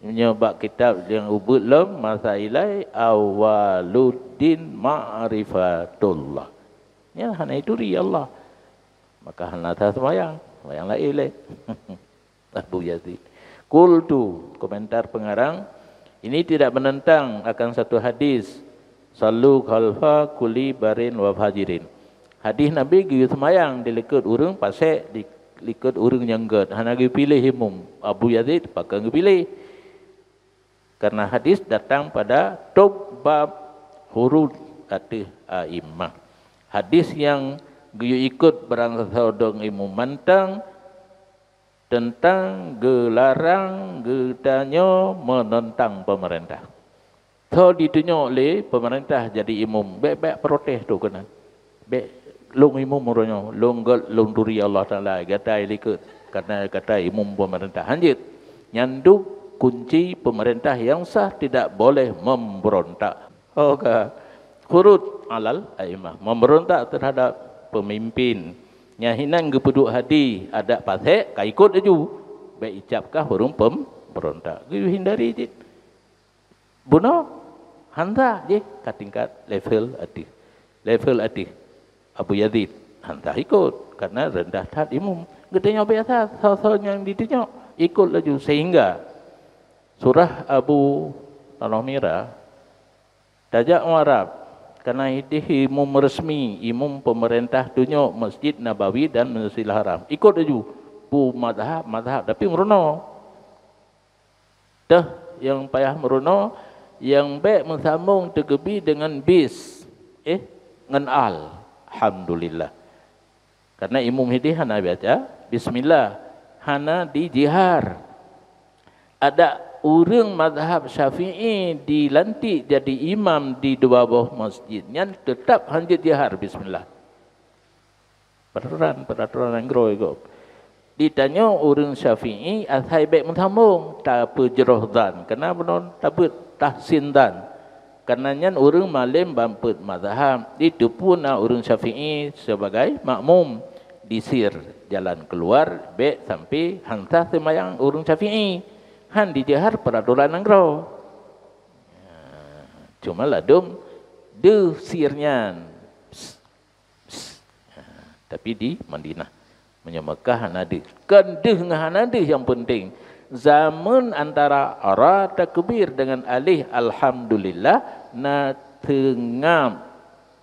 Nyoe bak kitab nyang ubit lom, masa ilai Awaluddin Ma'rifatullah. Nyan hana ituri Allah. Maka hana sah seumayang, seumayang laén lé. Abu Yazid. Qultu, komentar pengarang, ini tidak menentang akan satu hadis, "Sallu khalfa kulli barin wa fajirin." Hadis Nabi geuyue seumayang di likot ureuëng pasék, di likot ureuëng nyang gét. Hana geupiléh imum. Abu Yazid pakon geupiléh. Karena hadis datang pada top bab hurud ateueh a'immah. Hadis nyang geuyue ikot barangsoe dong imum mantong teuntang geularang geutanyoe meunentang peumeurintah. Tho ditunyok lé peumeurintah jadi imum, bék-bék protes tu keunan. Bék lôn imum uroe nyoe, lôn gét, lôn turi Allah Taala, gata likot, karena gata imum peumeurintah. Hanjeuet, nyan dum kunci peumeurintah nyang sah tidak boleh memberontak. Oke. Hurud alal aimah, memberontak terhadap pemimpin. Nyang hinan geupeuduek hadi adat pasék, ka ikot laju. Bék icap kah ureuëng pemberontak. Geuhindari cit. Bunoe, hana jih ka tingkat level ateueh. Level ateueh. Abu Yazid, hana ikot, karena rendah that imum. Geutanyoe biasa, soe-soe nyang ditunyok, ikot laju. Sehingga surah Abu Tanoh Mira, tajak u Arab, karena ideh imum resmi, imum pemerintah tunyok Masjid Nabawi dan Masjidil Haram. Ikot laju. Pu mazhab, mazhab, tapi meurunoe. Teuh nyang payah meurunoe, nyang bék meusambong teugeubi deungon bis, eh, ngon al. Alhamdulillah. Karena imum hidih hana baca bismillah, hana dijihar. Adak ureuëng mazhab Syafi'i dilantik jadi imam di dua boh masjid, nyan teutap hanjeuet jihar bismillah. Peraturan, peraturan nyang groe gob. Ditanyoe ureuëng Syafi'i asai bék meusambong, tapeujroh zan. Keunan bunoe tabeuet tahsin zan. Keunan nyan ureuëng malem ban peuet mazhab, jiteupeue na ureuëng Syafi'i sibagai makmum. Disir jalan keuluar, bék sampai hana seumayang ureuëng Syafi'i. Han dijihar peraturan nyang groe. Cuma ladum deuh sir nyan. Psst. Psst. Ha, tapi di Madinah. Meunyoe Mekah hana deuh. Kon deuh ngon hana deuh nyang penting. Zaman antara ra takbir dengan alih alhamdulillah na teungab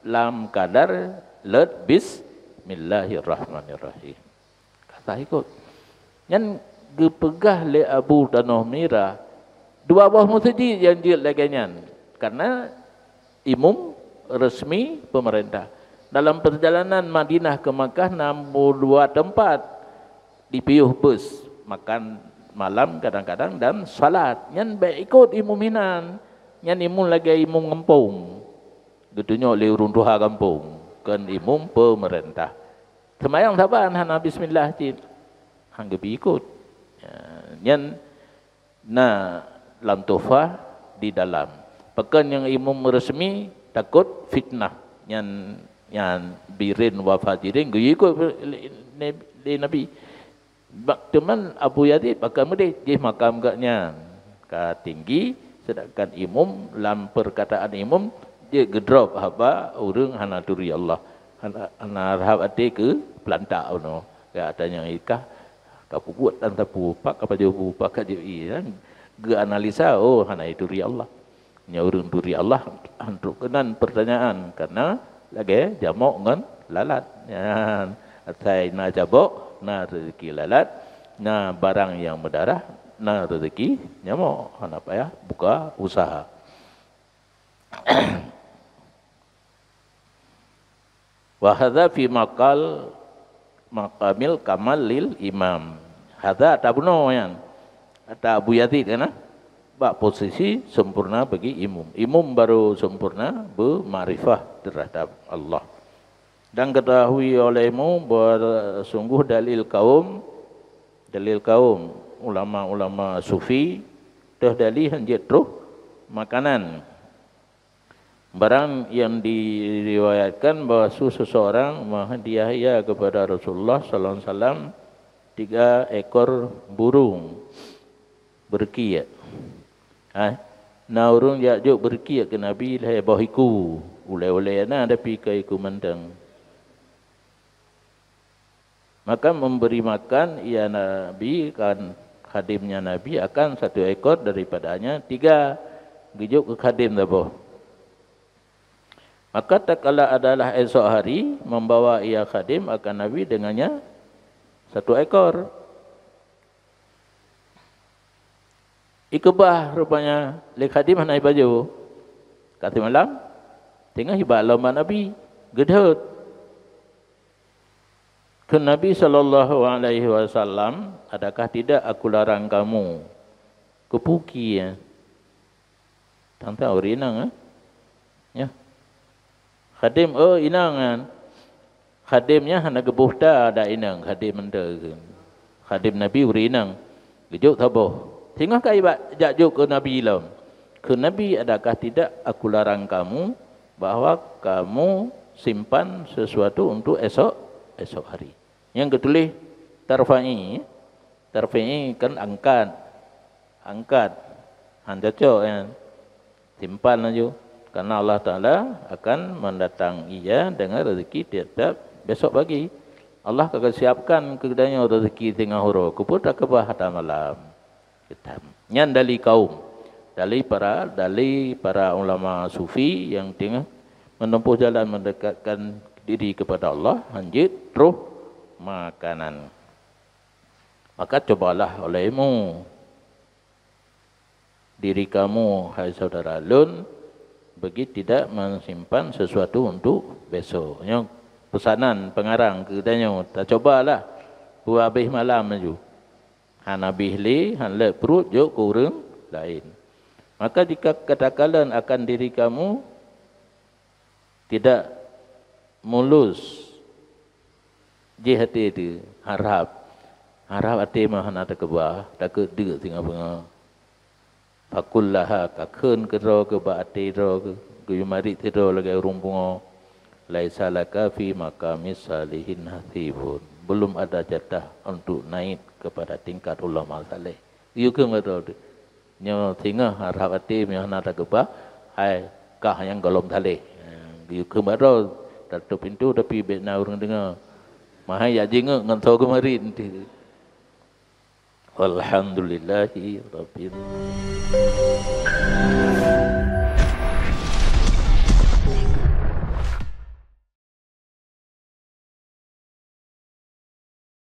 lam kadar leuet bismillahirrahmanirrahim. Ka sah ikot. Nyan geupeugah lé Abu Tanoh Mira, dua boh meuseujid nyang jeuet lagée nyan, karena imum resmi pemerintah. Dalam perjalanan Madinah ke Makkah na dua tempat dipiôh bus, makan malam kadang-kadang dan salat. Nyan bèk ikot imum hinan. Nyan imum lagèe imum gampông. Geutunyok lé ureueng tuha gampông, kon imum peumeurintah. Seumayang saban hana bismillah cit. Han geubi ikot. Ya, nyan na lam Tuhfah di dalam. Pakon nyang imum resmi takot fitnah. Nyan, nyan birin wa fajirin geuyue ikot lé, lé, lé Nabi. Bak teuma Abu Yazid pakon meudeh, jih makam geuh nyan ka tinggi, sedangkan imum lam perkataan imum jeuet geudrop haba ureueng hana turi Allah. Hana, hana rhab até keu peulantak bunoe. Gata nyang ikah ka peubuet dan sapeue, pat ka pajoh bu, pat ka jeuet ié, kan? Geuanalisa, oh, hana ituri Allah. Nyoe ureueng turi Allah, han trok keunan pertanyaan, karena lagèe jamok ngon lalat. Nyan, asai na jamok, na rezeki lalat, na barang nyang meudarah, na rezeki nyamok. Hana payah buka usaha. Wa hadza fi maqal, maqamil kamal lil imam. Hadza ata bunoe nyan. Ata Abu Yazid kan, ah? Bak posisi sempurna bagi imum. Imum baru sempurna beumakrifah terhadap Allah. Dan ketahui olehmu bahwa sungguh dalil kaum, dalil kaum, ulama-ulama sufi, toh dalil hanjeuet troh makanan. Barang yang diriwayatkan bahwa su-, seseorang menghadiah ia kepada Rasulullah sallallahu alaihi wasallam tiga ekor burung berkiak. Ha? Na ureueng jak jok berkiak keu Nabi lhèe boh iku. Ulèe-ulèe na, tapi ka iku mantong. Maka memberi makan ia Nabi kan, khadimnya Nabi akan satu ekor daripadanya tiga, geujok keu khadim saboh. Maka tatkala adalah esok hari, membawa ia khadim akan Nabi dengannya satu ekor. Ikeubah rupanya lé khadim hana ipajoh. Ka seumalam teungoh iba lom bak Nabi, geudhôt. Kheun Nabi sallallahu alaihi wasallam, "Adakah tidak aku larang kamu?" Keupeue kiban? Tang-tang ureueng inong, eh? Ya. Khadim, oh, inong nyan. Khadim nyan hana geuboh ta adak inong, khadim mantong. Khadim Nabi ureueng inong. Geujok saboh. Singoh ka iba jak jok keu Nabi lom. Kheun Nabi, "Adakah tidak aku larang kamu bahwa kamu simpan sesuatu untuk esok, esok hari?" Nyang geutuléh tarfa'i, tarfa'i kan angkat. Angkat. Han cocok nyan. Simpan laju. Karena Allah Taala akan mendatangi ia dengan rezeki tiap-tiap besok pagi. Allah ka geusiapkan keu geutanyoe rezeki singoh uroe. Keupeue takeubah ata malam? Kitab. Nyan dali kaum. Dali para, dali para ulama sufi nyang teungoh menempuh jalan mendekatkan diri kepada Allah, hanjeuet troh makanan. Maka cobalah olehmu diri kamu, hai saudara lôn, bagi tidak mensimpan sesuatu untuk besok. Nyoe peusanan peungarang keu geutanyoe, tacobalah beuhabéh malam laju. Han habéh lé, han lheueh pruet jok keu ureueng laén. Maka jika katakan akan diri kamu, tidak mulus jih até teuh, harab. Harab até meuh hana takeubah, takeudeuk singoh beungoh. Faqul laha, kakheun keudroe keuh bak até droe keuh, geuyue marit sidroe lagèe ureueng pungo, "Laisa laka fi maqamis salihin nasibun." Belum ada jatah untuk naik kepada tingkat ulama saleh. Geuyue kheun bak droe teuh. Nyoe singoh harab até meunyoe hana takeubah, hai kah nyang gohlom saleh. Geuyue kheun bak droe, tatôp pintoe tapi bèk na ureueng deungö. Meuhai jak jingeuk ngon soe geumarit teuh. Walhamdulillahi rabbil